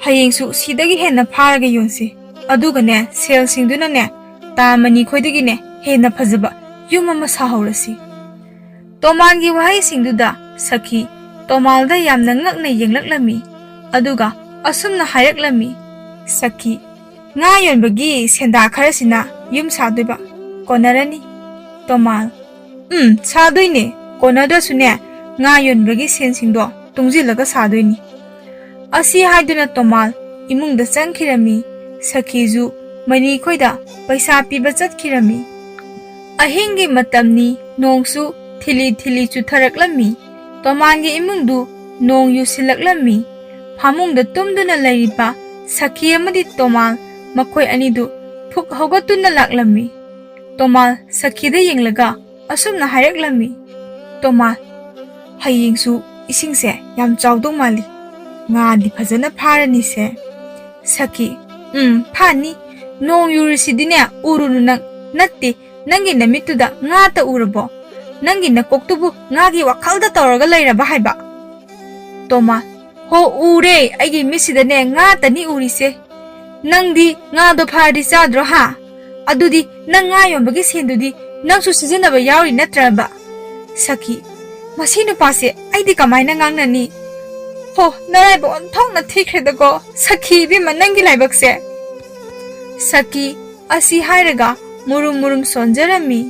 ꯍꯌꯦꯡꯁꯨ ꯁꯤꯗꯒꯤ ꯍꯦꯟꯅ ꯐꯥꯔꯒ ꯌꯣꯟꯁꯤ꯫ ꯑꯗꯨꯒꯅꯦ ꯁꯦꯜꯁꯤꯡꯗꯨꯅꯅꯦ ꯇꯥ ꯃꯅꯤ ꯈꯣꯏꯗꯒꯤꯅꯦ ꯍꯦꯟꯅ ꯐꯖꯕ ꯌꯨꯝ ꯑꯃ ꯁꯥꯍꯧꯔꯁꯤ꯫" ꯇꯣꯃꯥꯜꯒꯤ ꯋꯥꯍꯩꯁꯤꯡꯗꯨꯗ ꯁꯈꯤ ꯇꯣꯃꯥꯜꯗ ꯌꯥꯝꯅ ꯉꯛꯅ ꯌꯦꯡꯂꯛꯂꯝꯃꯤ꯫ ꯑꯗꯨꯒ ꯑꯁꯨꯝꯅ ꯍꯥꯏꯔꯛꯂꯝꯃꯤ, "ꯁꯈꯤ, ꯉꯥ ꯌꯣꯟꯕꯒꯤ ꯁꯦꯟꯗꯥ ꯈꯔꯁꯤꯅ ꯌꯨꯝ ꯁꯥꯗꯣꯏꯕ ꯀꯣꯟꯅꯔꯅꯤ꯫" ꯇꯣꯃꯥꯜ, "ꯎꯝ, ꯁꯥꯗꯣꯏꯅꯦ꯫ ꯀꯣꯟꯅꯗ꯭ꯔꯁꯨꯅꯦ ꯉꯥ ꯌꯣꯟꯕꯒꯤ ꯁꯦꯟꯁꯤꯡꯗꯣ ꯇꯨꯡꯁꯤꯜꯂꯒ ꯁꯥꯗꯣꯏꯅꯤ꯫" ꯑꯁꯤ ꯍꯥꯏꯗꯨꯅ ꯇꯣꯃꯥꯜ ꯏꯃꯨꯡꯗ ꯆꯪꯈꯤꯔꯝꯃꯤ꯫ ꯁꯈꯤꯁꯨ ꯃꯅꯤ ꯈꯣꯏꯗ ꯄꯩꯁꯥ ꯄꯤꯕ ꯆꯠꯈꯤꯔꯝꯃꯤ꯫ ꯑꯍꯤꯡꯒꯤ ꯃꯇꯝꯅꯤ, ꯅꯣꯡꯁꯨ ꯊꯤꯂꯤ ꯊꯤꯂꯤ ꯆꯨꯊꯔꯛꯂꯝꯃꯤ꯫ ꯇꯣꯃꯥꯜꯒꯤ ꯏꯃꯨꯡꯗꯨ ꯅꯣꯡ ꯌꯨꯁꯤꯜꯂꯛꯂꯝꯃꯤ꯫ ꯐꯃꯨꯡꯗ ꯇꯨꯝꯗꯨꯅ ꯂꯩꯔꯤꯕ ꯁꯈꯤ ꯑꯃꯗꯤ ꯇꯣꯃꯥꯜ ꯃꯈꯣꯏ ꯑꯅꯤꯗꯨ ꯊꯨꯛ ꯍꯧꯒꯠꯇꯨꯅ ꯂꯥꯛꯂꯝꯃꯤ꯫ ꯇꯣꯃꯥꯜ ꯁꯈꯤꯗ ꯌꯦꯡꯂꯒ ꯑꯁꯨꯝꯅ ꯍꯥꯏꯔꯛꯂꯝꯃꯤ, "ꯇꯣꯃꯥꯜ, ꯍꯌꯦꯡꯁꯨ ꯏꯁꯤꯡꯁꯦ ꯌꯥꯝ ꯆꯥꯎꯗꯧ ꯃꯥꯜꯂꯤ꯫ ꯉꯥꯗꯤ ꯐꯖꯅ ꯐꯥꯔꯅꯤꯁꯦ꯫" ꯁꯈꯤ, "ꯎꯝ, ꯐꯥꯅꯤ꯫ ꯅꯣꯡ ꯌꯨꯔꯤꯁꯤꯗꯤꯅꯦ ꯎꯔꯨꯅꯨ ꯅꯪ꯫ ꯅꯠꯇꯦ, ꯅꯪꯒꯤ ꯅꯃꯤꯠꯇꯨꯗ ꯉꯥꯇ ꯎꯔꯕꯣ? ꯅꯪꯒꯤ ꯅꯀꯣꯛꯇꯨꯕꯨ ꯉꯥꯒꯤ ꯋꯥꯈꯜꯗ ꯇꯧꯔꯒ ꯂꯩꯔꯕ ꯍꯥꯏꯕ?" ꯇꯣꯃꯥꯜ, "ꯍꯣ, ꯎꯔꯦ, ꯑꯩꯒꯤ ꯃꯤꯠꯁꯤꯗꯅꯦ ꯉꯥꯇꯅꯤ ꯎꯔꯤꯁꯦ꯫ ꯅꯪꯗꯤ ꯉꯥꯗꯣ ꯐꯥꯔꯗꯤ ꯆꯥꯗ꯭ꯔꯣ ꯍꯥ? ꯑꯗꯨꯗꯤ ꯅꯪ ꯉꯥ ꯌꯣꯟꯕꯒꯤ ꯁꯦꯟꯗꯨꯗꯤ ꯅꯪꯁꯨ ꯁꯤꯖꯤꯟꯅꯕ ꯌꯥꯎꯔꯤ ꯅꯠꯇ꯭ꯔꯕ?" ꯁꯈꯤ, "ꯃꯁꯤ ꯅꯨꯄꯥꯁꯦ ꯑꯩꯗꯤ ꯀꯃꯥꯏꯅ ꯉꯥꯡꯅꯅꯤ? ꯍꯣ, ꯅꯔꯥꯏꯕꯛ ꯑꯣꯟꯊꯣꯛꯅ ꯊꯤꯈ꯭ꯔꯦꯗꯀꯣ ꯁꯈꯤ ꯏꯕꯦꯝꯃ ꯅꯪꯒꯤ ꯂꯥꯏꯕꯛꯁꯦ꯫" ꯁꯈꯤ ꯑꯁꯤ ꯍꯥꯏꯔꯒ ꯃꯨꯔꯨꯝ ꯃꯨꯔꯨꯝ ꯁꯣꯟꯖꯔꯝꯃꯤ꯫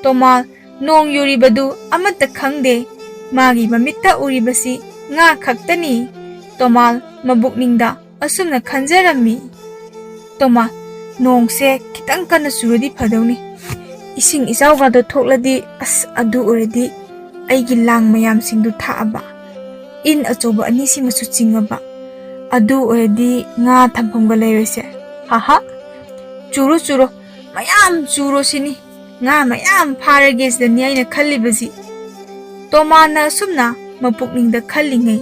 ꯇꯣꯃꯥꯜ ꯅꯣꯡ ꯌꯨꯔꯤꯕꯗꯨ ꯑꯃꯠꯇ ꯈꯪꯗꯦ꯫ ꯃꯥꯒꯤ ꯃꯃꯤꯠꯇ ꯎꯔꯤꯕꯁꯤ ꯉꯥ ꯈꯛꯇꯅꯤ꯫ ꯇꯣꯃꯥꯜ ꯃꯕꯨꯛꯅꯤꯡꯗ ꯑꯁꯨꯝꯅ ꯈꯟꯖꯔꯝꯃꯤ, "ꯇꯣꯃꯥ, ꯅꯣꯡꯁꯦ ꯈꯤꯇꯪ ꯀꯟꯅ ꯆꯨꯔꯗꯤ ꯐꯗꯧꯅꯤ꯫ ꯏꯁꯤꯡ ꯏꯆꯥꯎꯒꯗꯣ ꯊꯣꯛꯂꯗꯤ, ꯑꯁ, ꯑꯗꯨ ꯑꯣꯏꯔꯗꯤ ꯑꯩꯒꯤ ꯂꯥꯡ ꯃꯌꯥꯝꯁꯤꯡꯗꯨ ꯊꯥꯛꯑꯕ, ꯏꯟ ꯑꯆꯧꯕ ꯑꯅꯤꯁꯤꯃꯁꯨ ꯆꯤꯡꯉꯕ, ꯑꯗꯨ ꯑꯣꯏꯔꯗꯤ ꯉꯥ ꯊꯝꯐꯝꯒ ꯂꯩꯔꯣꯏꯁꯦ꯫ ꯍꯥꯍꯥ, ꯆꯨꯔꯣ, ꯆꯨꯔꯣ, ꯃꯌꯥꯝ ꯆꯨꯔꯣ ꯁꯤꯅꯤ꯫ ꯉꯥ ꯃꯌꯥꯝ ꯐꯥꯔꯒꯦ ꯁꯤꯗꯅꯤ ꯑꯩꯅ ꯈꯜꯂꯤꯕꯁꯤ꯫ ꯇꯣꯃꯥꯜꯅ ꯑꯁꯨꯝꯅ ꯃꯄꯨꯛꯅꯤꯡꯗ ꯈꯜꯂꯤꯉꯩ,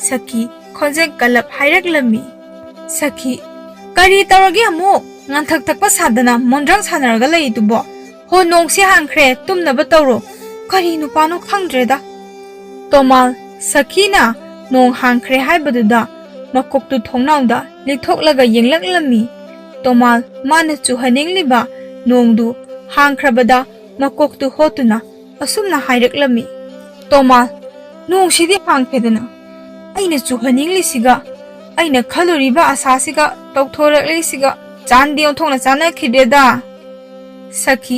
ꯁꯈꯤ ꯈꯣꯟꯖꯦꯜ ꯀꯜꯂꯞ ꯍꯥꯏꯔꯛꯂꯝꯃꯤ꯫ "ꯁꯈꯤ, ꯀꯔꯤ ꯇꯧꯔꯒꯦ ꯑꯃꯨꯛ? ꯉꯥꯡꯊꯛ ꯊꯛꯄ ꯁꯥꯗꯅ ꯃꯣꯟꯗ꯭ꯔꯪ ꯁꯥꯟꯅꯔꯒ ꯂꯩꯔꯤꯗꯨꯕꯣ? ꯍꯣ, ꯅꯣꯡꯁꯤ ꯍꯥꯡꯈ꯭ꯔꯦ, ꯇꯨꯝꯅꯕ ꯇꯧꯔꯣ꯫ ꯀꯔꯤ ꯅꯨꯄꯥꯅꯣ ꯈꯪꯗ꯭ꯔꯦꯗ꯫" ꯇꯣꯃꯥꯜ ꯁꯈꯤꯅ ꯅꯣꯡ ꯍꯥꯡꯈ꯭ꯔꯦ ꯍꯥꯏꯕꯗꯨꯗ ꯃꯀꯣꯛꯇꯨ ꯊꯣꯡꯅꯥꯎꯗ ꯂꯤꯊꯣꯛꯂꯒ ꯌꯦꯡꯂꯛꯂꯝꯃꯤ꯫ ꯇꯣꯃꯥꯜ ꯃꯥꯅ ꯆꯨꯍꯟꯅꯤꯡꯂꯤꯕ ꯅꯣꯡꯗꯨ ꯍꯥꯡꯈ꯭ꯔꯕꯗ ꯃꯀꯣꯛꯇꯨ ꯍꯣꯠꯇꯨꯅ ꯑꯁꯨꯝꯅ ꯍꯥꯏꯔꯛꯂꯝꯃꯤ, "ꯇꯣꯃꯥꯜ, ꯅꯣꯡꯁꯤꯗꯤ ꯍꯥꯡꯈ꯭ꯔꯦꯗꯅ꯫ ꯑꯩꯅ ꯆꯨꯍꯟꯅꯤꯡꯂꯤꯁꯤꯒ, ꯑꯩꯅ ꯈꯜꯂꯨꯔꯤꯕ ꯑꯁꯥꯁꯤꯒ ꯇꯧꯊꯣꯔꯛꯂꯤꯁꯤꯒ ꯆꯥꯟꯗꯤ ꯑꯣꯟꯊꯣꯛꯅ ꯆꯥꯟꯅꯈꯤꯗ꯭ꯔꯦꯗ꯫" "ꯁꯈꯤ,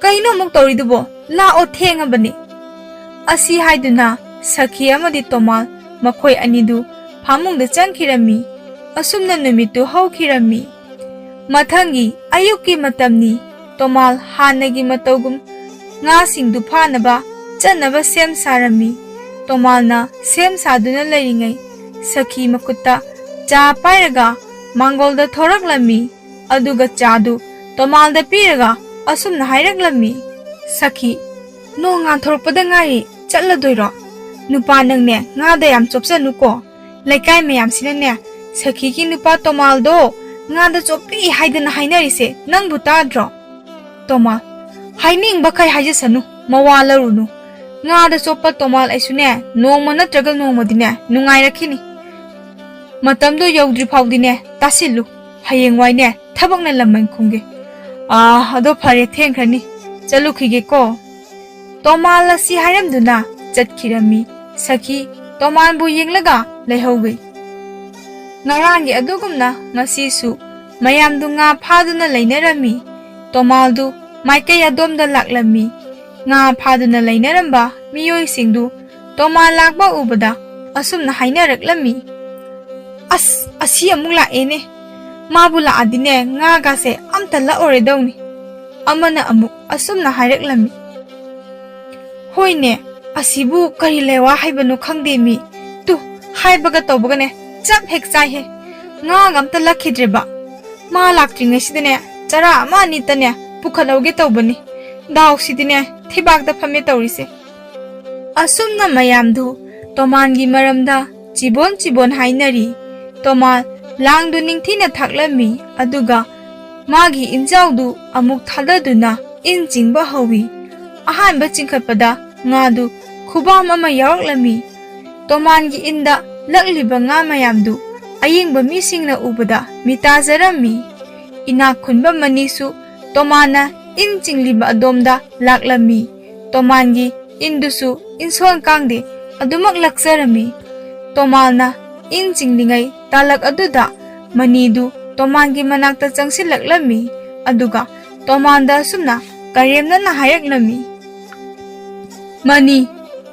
ꯀꯩꯅꯣ ꯑꯃꯨꯛ ꯇꯧꯔꯤꯗꯨꯕꯣ? ꯂꯥꯛꯑꯣ, ꯊꯦꯡꯉꯕꯅꯤ꯫" ꯑꯁꯤ ꯍꯥꯏꯗꯨꯅ ꯁꯈꯤ ꯑꯃꯗꯤ ꯇꯣꯃꯥꯜ ꯃꯈꯣꯏ ꯑꯅꯤꯗꯨ ꯐꯃꯨꯡꯗ ꯆꯪꯈꯤꯔꯝꯃꯤ꯫ ꯑꯁꯨꯝꯅ ꯅꯨꯃꯤꯠꯇꯨ ꯍꯧꯈꯤꯔꯝꯃꯤ꯫ ꯃꯊꯪꯒꯤ ꯑꯌꯨꯛꯀꯤ ꯃꯇꯝꯅꯤ꯫ ꯇꯣꯃꯥꯜ ꯍꯥꯟꯅꯒꯤ ꯃꯇꯧꯒꯨꯝ ꯉꯥꯁꯤꯡꯗꯨ ꯐꯥꯅꯕ ꯆꯠꯅꯕ ꯁꯦꯝ ꯁꯥꯔꯝꯃꯤ꯫ ꯇꯣꯃꯥꯜꯅ ꯁꯦꯝ ꯁꯥꯗꯨꯅ ꯂꯩꯔꯤꯉꯩ, ꯁꯈꯤ ꯃꯈꯨꯠꯇ ꯆꯥ ꯄꯥꯏꯔꯒ ꯃꯥꯡꯒꯣꯜꯗ ꯊꯣꯔꯛꯂꯝꯃꯤ꯫ ꯑꯗꯨꯒ ꯆꯥꯗꯨ ꯇꯣꯃꯥꯜꯗ ꯄꯤꯔꯒ ꯑꯁꯨꯝꯅ ꯍꯥꯏꯔꯛꯂꯝꯃꯤ, "ꯁꯈꯤ, ꯅꯣꯡ ꯉꯥꯟꯊꯣꯔꯛꯄꯗ ꯉꯥꯏꯔꯤ, ꯆꯠꯂꯗꯣꯏꯔꯣ? ꯅꯨꯄꯥ ꯅꯪꯅꯦ, ꯉꯥꯗ ꯌꯥꯝ ꯆꯣꯞꯆꯅꯨꯀꯣ꯫ ꯂꯩꯀꯥꯏ ꯃꯌꯥꯝꯁꯤꯅꯅꯦ, ꯁꯈꯤꯒꯤ ꯅꯨꯄꯥ ꯇꯣꯃꯥꯜꯗꯣ ꯉꯥꯗ ꯆꯣꯞꯄꯤ ꯍꯥꯏꯗꯅ ꯍꯥꯏꯅꯔꯤꯁꯦ ꯅꯪꯕꯨ ꯇꯥꯗ꯭ꯔꯣ?" ꯇꯣꯃꯥꯜ, ꯍꯥꯏꯅꯤꯡꯕꯈꯩ ꯍꯥꯏꯖꯁꯅꯨ, ꯃꯋꯥ ꯂꯧꯔꯨꯅꯨ꯫ ꯉꯥꯗ ꯆꯣꯞꯄ ꯇꯣꯃꯥꯜ ꯑꯩꯁꯨꯅꯦ, ꯅꯣꯡꯃ ꯅꯠꯇ꯭ꯔꯒ ꯅꯣꯡꯃꯗꯤꯅꯦ, ꯅꯨꯡꯉꯥꯏꯔꯛꯈꯤꯅꯤ꯫ ꯃꯇꯝꯗꯣ ꯌꯧꯗ꯭ꯔꯤ ꯐꯥꯎꯗꯤꯅꯦ, ꯇꯥꯁꯤꯜꯂꯨ꯫ ꯍꯌꯦꯡꯋꯥꯏꯅꯦ, ꯊꯕꯛꯅ ꯂꯃꯟ ꯈꯨꯝꯒꯦ꯫ ꯑꯥ, ꯑꯗꯣ ꯐꯔꯦ, ꯊꯦꯡꯈ꯭ꯔꯅꯤ꯫ ꯆꯠꯂꯨꯈꯤꯒꯦꯀꯣ꯫ ꯇꯣꯃꯥꯜ ꯑꯁꯤ ꯍꯥꯏꯔꯝꯗꯨꯅ ꯆꯠꯈꯤꯔꯝꯃꯤ꯫ ꯁꯈꯤ ꯇꯣꯃꯥꯜꯕꯨ ꯌꯦꯡꯂꯒ ꯂꯩꯍꯧꯏ꯫ ꯉꯔꯥꯡꯒꯤ ꯑꯗꯨꯒꯨꯝꯅ ꯉꯁꯤꯁꯨ ꯃꯌꯥꯝꯗꯨ ꯉꯥ ꯐꯥꯗꯨꯅ ꯂꯩꯅꯔꯝꯃꯤ꯫ ꯇꯣꯃꯥꯜꯗꯨ ꯃꯥꯏꯀꯩ ꯑꯗꯣꯝꯗ ꯂꯥꯛꯂꯝꯃꯤ꯫ ꯉꯥ ꯐꯥꯗꯨꯅ ꯂꯩꯅꯔꯝꯕ ꯃꯤꯑꯣꯏꯁꯤꯡꯗꯨ ꯇꯣꯃꯥꯜ ꯂꯥꯛꯄ ꯎꯕꯗ ꯑꯁꯨꯝꯅ ꯍꯥꯏꯅꯔꯛꯂꯝꯃꯤ, "ꯑꯁ, ꯑꯁꯤ ꯑꯃꯨꯛ ꯂꯥꯛꯑꯦꯅꯦ꯫ ꯃꯥꯕꯨ ꯂꯥꯛꯑꯗꯤꯅꯦ, ꯉꯥꯒꯥꯁꯦ ꯑꯝꯇ ꯂꯛꯑꯣꯔꯦꯗꯧꯅꯤ꯫" ꯑꯃꯅ ꯑꯃꯨꯛ ꯑꯁꯨꯝꯅ ꯍꯥꯏꯔꯛꯂꯝꯃꯤ, "ꯍꯣꯏꯅꯦ, ꯑꯁꯤꯕꯨ ꯀꯔꯤ ꯂꯩꯋꯥ ꯍꯥꯏꯕꯅꯣ ꯈꯪꯗꯦ ꯃꯤ꯫ ꯇꯨ, ꯍꯥꯏꯕꯒ ꯇꯧꯕꯒꯅꯦ, ꯆꯞ ꯍꯦꯛ ꯆꯥꯏꯍꯦ꯫ ꯉꯥꯒ ꯑꯝꯇ ꯂꯛꯈꯤꯗ꯭ꯔꯦꯕ꯫ ꯃꯥ ꯂꯥꯛꯇ꯭ꯔꯤꯉꯩꯁꯤꯗꯅꯦ, ꯆꯔꯥ ꯑꯃ ꯑꯅꯤꯇꯅꯦ ꯄꯨꯈꯠꯍꯧꯒꯦ ꯇꯧꯕꯅꯤ꯫ ꯗꯥꯎꯁꯤꯗꯤꯅꯦ, ꯊꯤꯕꯥꯛꯇ ꯐꯝꯃꯦ ꯇꯧꯔꯤꯁꯦ꯫ ꯑꯁꯨꯝꯅ ꯃꯌꯥꯝꯗꯨ ꯇꯣꯃꯥꯟꯒꯤ ꯃꯔꯝꯗ ꯆꯤꯕꯣꯟ ꯆꯤꯕꯣꯟ ꯍꯥꯏꯅꯔꯤ꯫ ꯇꯣꯃꯥꯟ ꯂꯥꯡꯗꯨ ꯅꯤꯡꯊꯤꯅ ꯊꯥꯛꯂꯝꯃꯤ, ꯑꯗꯨꯒ ꯃꯥꯒꯤ ꯏꯟꯖꯥꯎꯗꯨ ꯑꯃꯨꯛ ꯊꯥꯗꯗꯨꯅ ꯏꯟ ꯆꯤꯡꯕ ꯍꯧꯏ꯫ ꯑꯍꯥꯟꯕ ꯆꯤꯡꯈꯠꯄꯗ ꯉꯥꯗꯨ ꯈꯨꯕꯥꯝ ꯑꯃ ꯌꯥꯎꯔꯛꯂꯝꯃꯤ꯫ ꯇꯣꯃꯥꯟꯒꯤ ꯏꯟꯗ ꯂꯛꯂꯤꯕ ꯉꯥ ꯃꯌꯥꯝꯗꯨ ꯑꯌꯦꯡꯕ ꯃꯤꯁꯤꯡꯅ ꯎꯕꯗ ꯃꯤꯇꯥꯖꯔꯝꯃꯤ꯫ ꯏꯅꯥꯛ ꯈꯨꯟꯕ ꯃꯅꯤꯁꯨ ꯇꯣꯃꯥꯟꯅ ꯏꯟ ꯆꯤꯡꯂꯤꯕ ꯑꯗꯣꯝꯗ ꯂꯥꯛꯂꯝꯃꯤ꯫ ꯇꯣꯃꯥꯟꯒꯤ ꯏꯟꯗꯨꯁꯨ ꯏꯟꯁꯣꯟ ꯀꯥꯡꯗꯦ ꯑꯗꯨꯃꯛ ꯂꯛꯆꯔꯝꯃꯤ꯫ ꯇꯣꯃꯥꯟꯅ ꯏꯟ ꯆꯤꯡꯂꯤꯉꯩ ꯇꯥꯂꯛ ꯑꯗꯨꯗ ꯃꯅꯤꯗꯨ ꯇꯣꯃꯥꯟꯒꯤ ꯃꯅꯥꯛꯇ ꯆꯪꯁꯤꯜꯂꯛꯂꯝꯃꯤ꯫ ꯑꯗꯨꯒ ꯇꯣꯃꯥꯟꯗ ꯑꯁꯨꯝꯅ ꯀꯔꯦꯝꯅꯅ ꯍꯥꯏꯔꯛꯂꯝꯃꯤ, "ꯃꯅꯤ,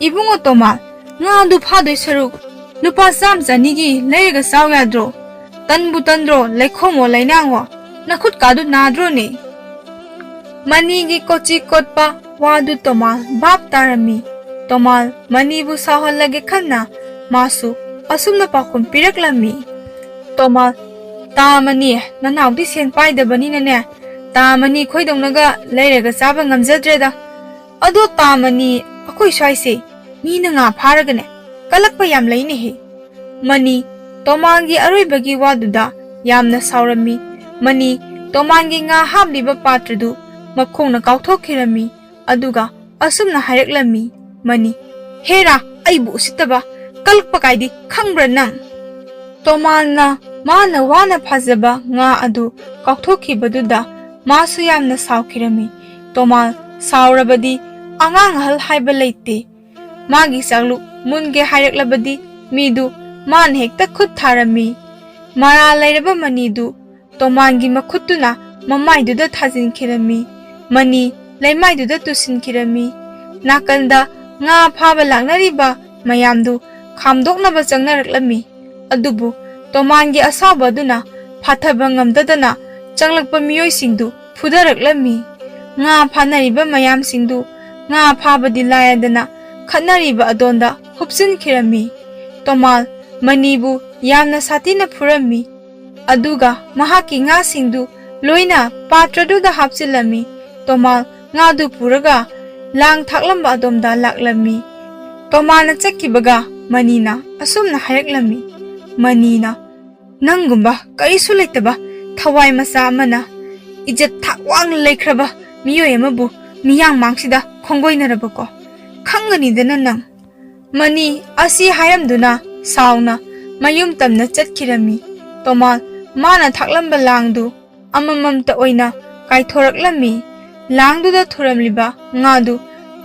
ꯏꯕꯨꯡꯉꯣ ꯇꯣꯃꯥꯟ, ꯉꯥꯗꯨ ꯐꯥꯗꯣꯏ ꯁꯔꯨꯛ ꯂꯨꯄꯥ ꯆꯥꯝ ꯆꯅꯤꯒꯤ ꯂꯩꯔꯒ ꯆꯥꯎ ꯌꯥꯗ꯭ꯔꯣ? ꯇꯟꯕꯨ ꯇꯟꯗ꯭ꯔꯣ, ꯂꯩꯈꯣꯝꯃꯣ ꯂꯩꯅꯥꯡꯉꯣ, ꯅꯈꯨꯠꯀꯥꯗꯨ ꯅꯥꯗ꯭ꯔꯣꯅꯦ?" ꯃꯅꯤꯒꯤ ꯀꯣꯆꯤ ꯀꯣꯠꯄ ꯋꯥꯗꯨ ꯇꯣꯃꯥꯜ ꯚꯥꯞ ꯇꯥꯔꯝꯃꯤ꯫ ꯇꯣꯃꯥꯜ ꯃꯅꯤꯕꯨ ꯁꯥꯎꯍꯜꯂꯒꯦ ꯈꯟꯅ ꯃꯥꯁꯨ ꯑꯁꯨꯝꯅ ꯄꯥꯎꯈꯨꯝ ꯄꯤꯔꯛꯂꯝꯃꯤ, "ꯇꯣꯃꯥꯜ, ꯇꯥ ꯃꯅꯤ, ꯅꯅꯥꯎꯗꯤ ꯁꯦꯟ ꯄꯥꯏꯗꯕꯅꯤꯅꯅꯦ, ꯇꯥ ꯃꯅꯤ ꯈꯣꯏꯗꯧꯅꯒ ꯂꯩꯔꯒ ꯆꯥꯕ ꯉꯝꯖꯗ꯭ꯔꯦꯗ꯫ ꯑꯗꯣ ꯇꯥ ꯃꯅꯤ, ꯑꯩꯈꯣꯏ ꯁ꯭ꯋꯥꯏꯁꯦ ꯃꯤꯅ ꯉꯥ ꯐꯥꯔꯒꯅꯦ ꯀꯜꯂꯛꯄ ꯌꯥꯝ ꯂꯩꯅꯦꯍꯦ꯫" ꯃꯅꯤ ꯇꯣꯃꯥꯟꯒꯤ ꯑꯔꯣꯏꯕꯒꯤ ꯋꯥꯗꯨꯗ ꯌꯥꯝꯅ ꯁꯥꯎꯔꯝꯃꯤ꯫ ꯃꯅꯤ ꯇꯣꯃꯥꯟꯒꯤ ꯉꯥ ꯍꯥꯞꯂꯤꯕ ꯄꯥꯇ꯭ꯔꯗꯨ ꯃꯈꯣꯡꯅ ꯀꯥꯎꯊꯣꯛꯈꯤꯔꯝꯃꯤ꯫ ꯑꯗꯨꯒ ꯑꯁꯨꯝꯅ ꯍꯥꯏꯔꯛꯂꯝꯃꯤ, "ꯃꯅꯤ, ꯍꯦꯔꯥ, ꯑꯩꯕꯨ ꯎꯁꯤꯠꯇꯕ, ꯀꯜꯂꯛꯄ ꯀꯥꯏꯗꯤ ꯈꯪꯕ꯭ꯔꯥ ꯅꯪ?" ꯇꯣꯃꯥꯟꯅ ꯃꯥꯅ ꯋꯥꯅ ꯐꯥꯖꯕ ꯉꯥ ꯑꯗꯨ ꯀꯥꯎꯊꯣꯛꯈꯤꯕꯗꯨꯗ ꯃꯥꯁꯨ ꯌꯥꯝꯅ ꯁꯥꯎꯈꯤꯔꯝꯃꯤ꯫ ꯇꯣꯃꯥꯟ ꯁꯥꯎꯔꯕꯗꯤ ꯑꯉꯥꯡ ꯑꯍꯜ ꯍꯥꯏꯕ ꯂꯩꯇꯦ꯫ ꯃꯥꯒꯤ ꯆꯥꯛꯂꯨꯛ ꯃꯨꯟꯒꯦ ꯍꯥꯏꯔꯛꯂꯕꯗꯤ ꯃꯤꯗꯨ ꯃꯥꯅ ꯍꯦꯛꯇ ꯈꯨꯠ ꯊꯥꯔꯝꯃꯤ꯫ ꯃꯔꯥꯜ ꯂꯩꯔꯕ ꯃꯅꯤꯗꯨ ꯇꯣꯃꯥꯟꯒꯤ ꯃꯈꯨꯠꯇꯨꯅ ꯃꯃꯥꯏꯗꯨꯗ ꯊꯥꯖꯤꯟꯈꯤꯔꯝꯃꯤ꯫ ꯃꯅꯤ ꯂꯩꯃꯥꯏꯗꯨꯗ ꯇꯨꯁꯤꯟꯈꯤꯔꯝꯃꯤ꯫ ꯅꯥꯀꯟꯗ ꯉꯥ ꯐꯥꯕ ꯂꯥꯛꯅꯔꯤꯕ ꯃꯌꯥꯝꯗꯨ ꯈꯥꯝꯗꯣꯛꯅꯕ ꯆꯪꯅꯔꯛꯂꯝꯃꯤ꯫ ꯑꯗꯨꯕꯨ ꯇꯣꯃꯥꯟꯒꯤ ꯑꯁꯥꯎꯕ ꯑꯗꯨꯅ ꯐꯥꯊꯕ ꯉꯝꯗꯗꯅ ꯆꯪꯂꯛꯄ ꯃꯤꯑꯣꯏꯁꯤꯡꯗꯨ ꯐꯨꯗꯔꯛꯂꯝꯃꯤ꯫ ꯉꯥ ꯐꯥꯅꯔꯤꯕ ꯃꯌꯥꯝꯁꯤꯡꯗꯨ ꯉꯥ ꯐꯥꯕꯗꯤ ꯂꯥꯏꯔꯗꯅ ꯈꯠꯅꯔꯤꯕ ꯑꯗꯣꯟꯗ ꯍꯨꯞꯆꯤꯟꯈꯤꯔꯝꯃꯤ꯫ ꯇꯣꯃꯥꯜ ꯃꯅꯤꯕꯨ ꯌꯥꯝꯅ ꯁꯥꯊꯤꯅ ꯐꯨꯔꯝꯃꯤ꯫ ꯑꯗꯨꯒ ꯃꯍꯥꯛꯀꯤ ꯉꯥꯁꯤꯡꯗꯨ ꯂꯣꯏꯅ ꯄꯥꯇ꯭ꯔꯗꯨꯗ ꯍꯥꯞꯆꯤꯜꯂꯝꯃꯤ꯫ ꯇꯣꯃꯥꯜ ꯉꯥꯗꯨ ꯄꯨꯔꯒ ꯂꯥꯡ ꯊꯥꯛꯂꯝꯕ ꯑꯗꯣꯝꯗ ꯂꯥꯛꯂꯝꯃꯤ꯫ ꯇꯣꯃꯥꯅ ꯆꯠꯈꯤꯕꯒ ꯃꯅꯤꯅ ꯑꯁꯨꯝꯅ ꯍꯥꯏꯔꯛꯂꯝꯃꯤ, "ꯃꯅꯤꯅ, ꯅꯪꯒꯨꯝꯕ ꯀꯔꯤꯁꯨ ꯂꯩꯇꯕ ꯊꯋꯥꯏ ꯃꯆꯥ ꯑꯃꯅ ꯏꯖꯠ ꯊꯥꯛ ꯋꯥꯡꯅ ꯂꯩꯈ꯭ꯔꯕ ꯃꯤꯑꯣꯏ ꯑꯃꯕꯨ ꯃꯤꯌꯥꯝ ꯃꯥꯡꯁꯤꯗ ꯈꯣꯡꯒꯣꯏꯅꯔꯕꯀꯣ? ꯈꯪꯒꯅꯤꯗꯅ ꯅꯪ꯫" ꯃꯅꯤ ꯑꯁꯤ ꯍꯥꯏꯔꯝꯗꯨꯅ ꯁꯥꯎꯅ ꯃꯌꯨꯝ ꯇꯝꯅ ꯆꯠꯈꯤꯔꯝꯃꯤ꯫ ꯇꯣꯃꯥꯜ ꯃꯥꯅ ꯊꯥꯛꯂꯝꯕ ꯂꯥꯡꯗꯨ ꯑꯃꯃꯝꯇ ꯑꯣꯏꯅ ꯀꯥꯏꯊꯣꯔꯛꯂꯝꯃꯤ꯫ ꯂꯥꯡꯗꯨꯗ ꯊꯨꯔꯝꯂꯤꯕ ꯉꯥꯗꯨ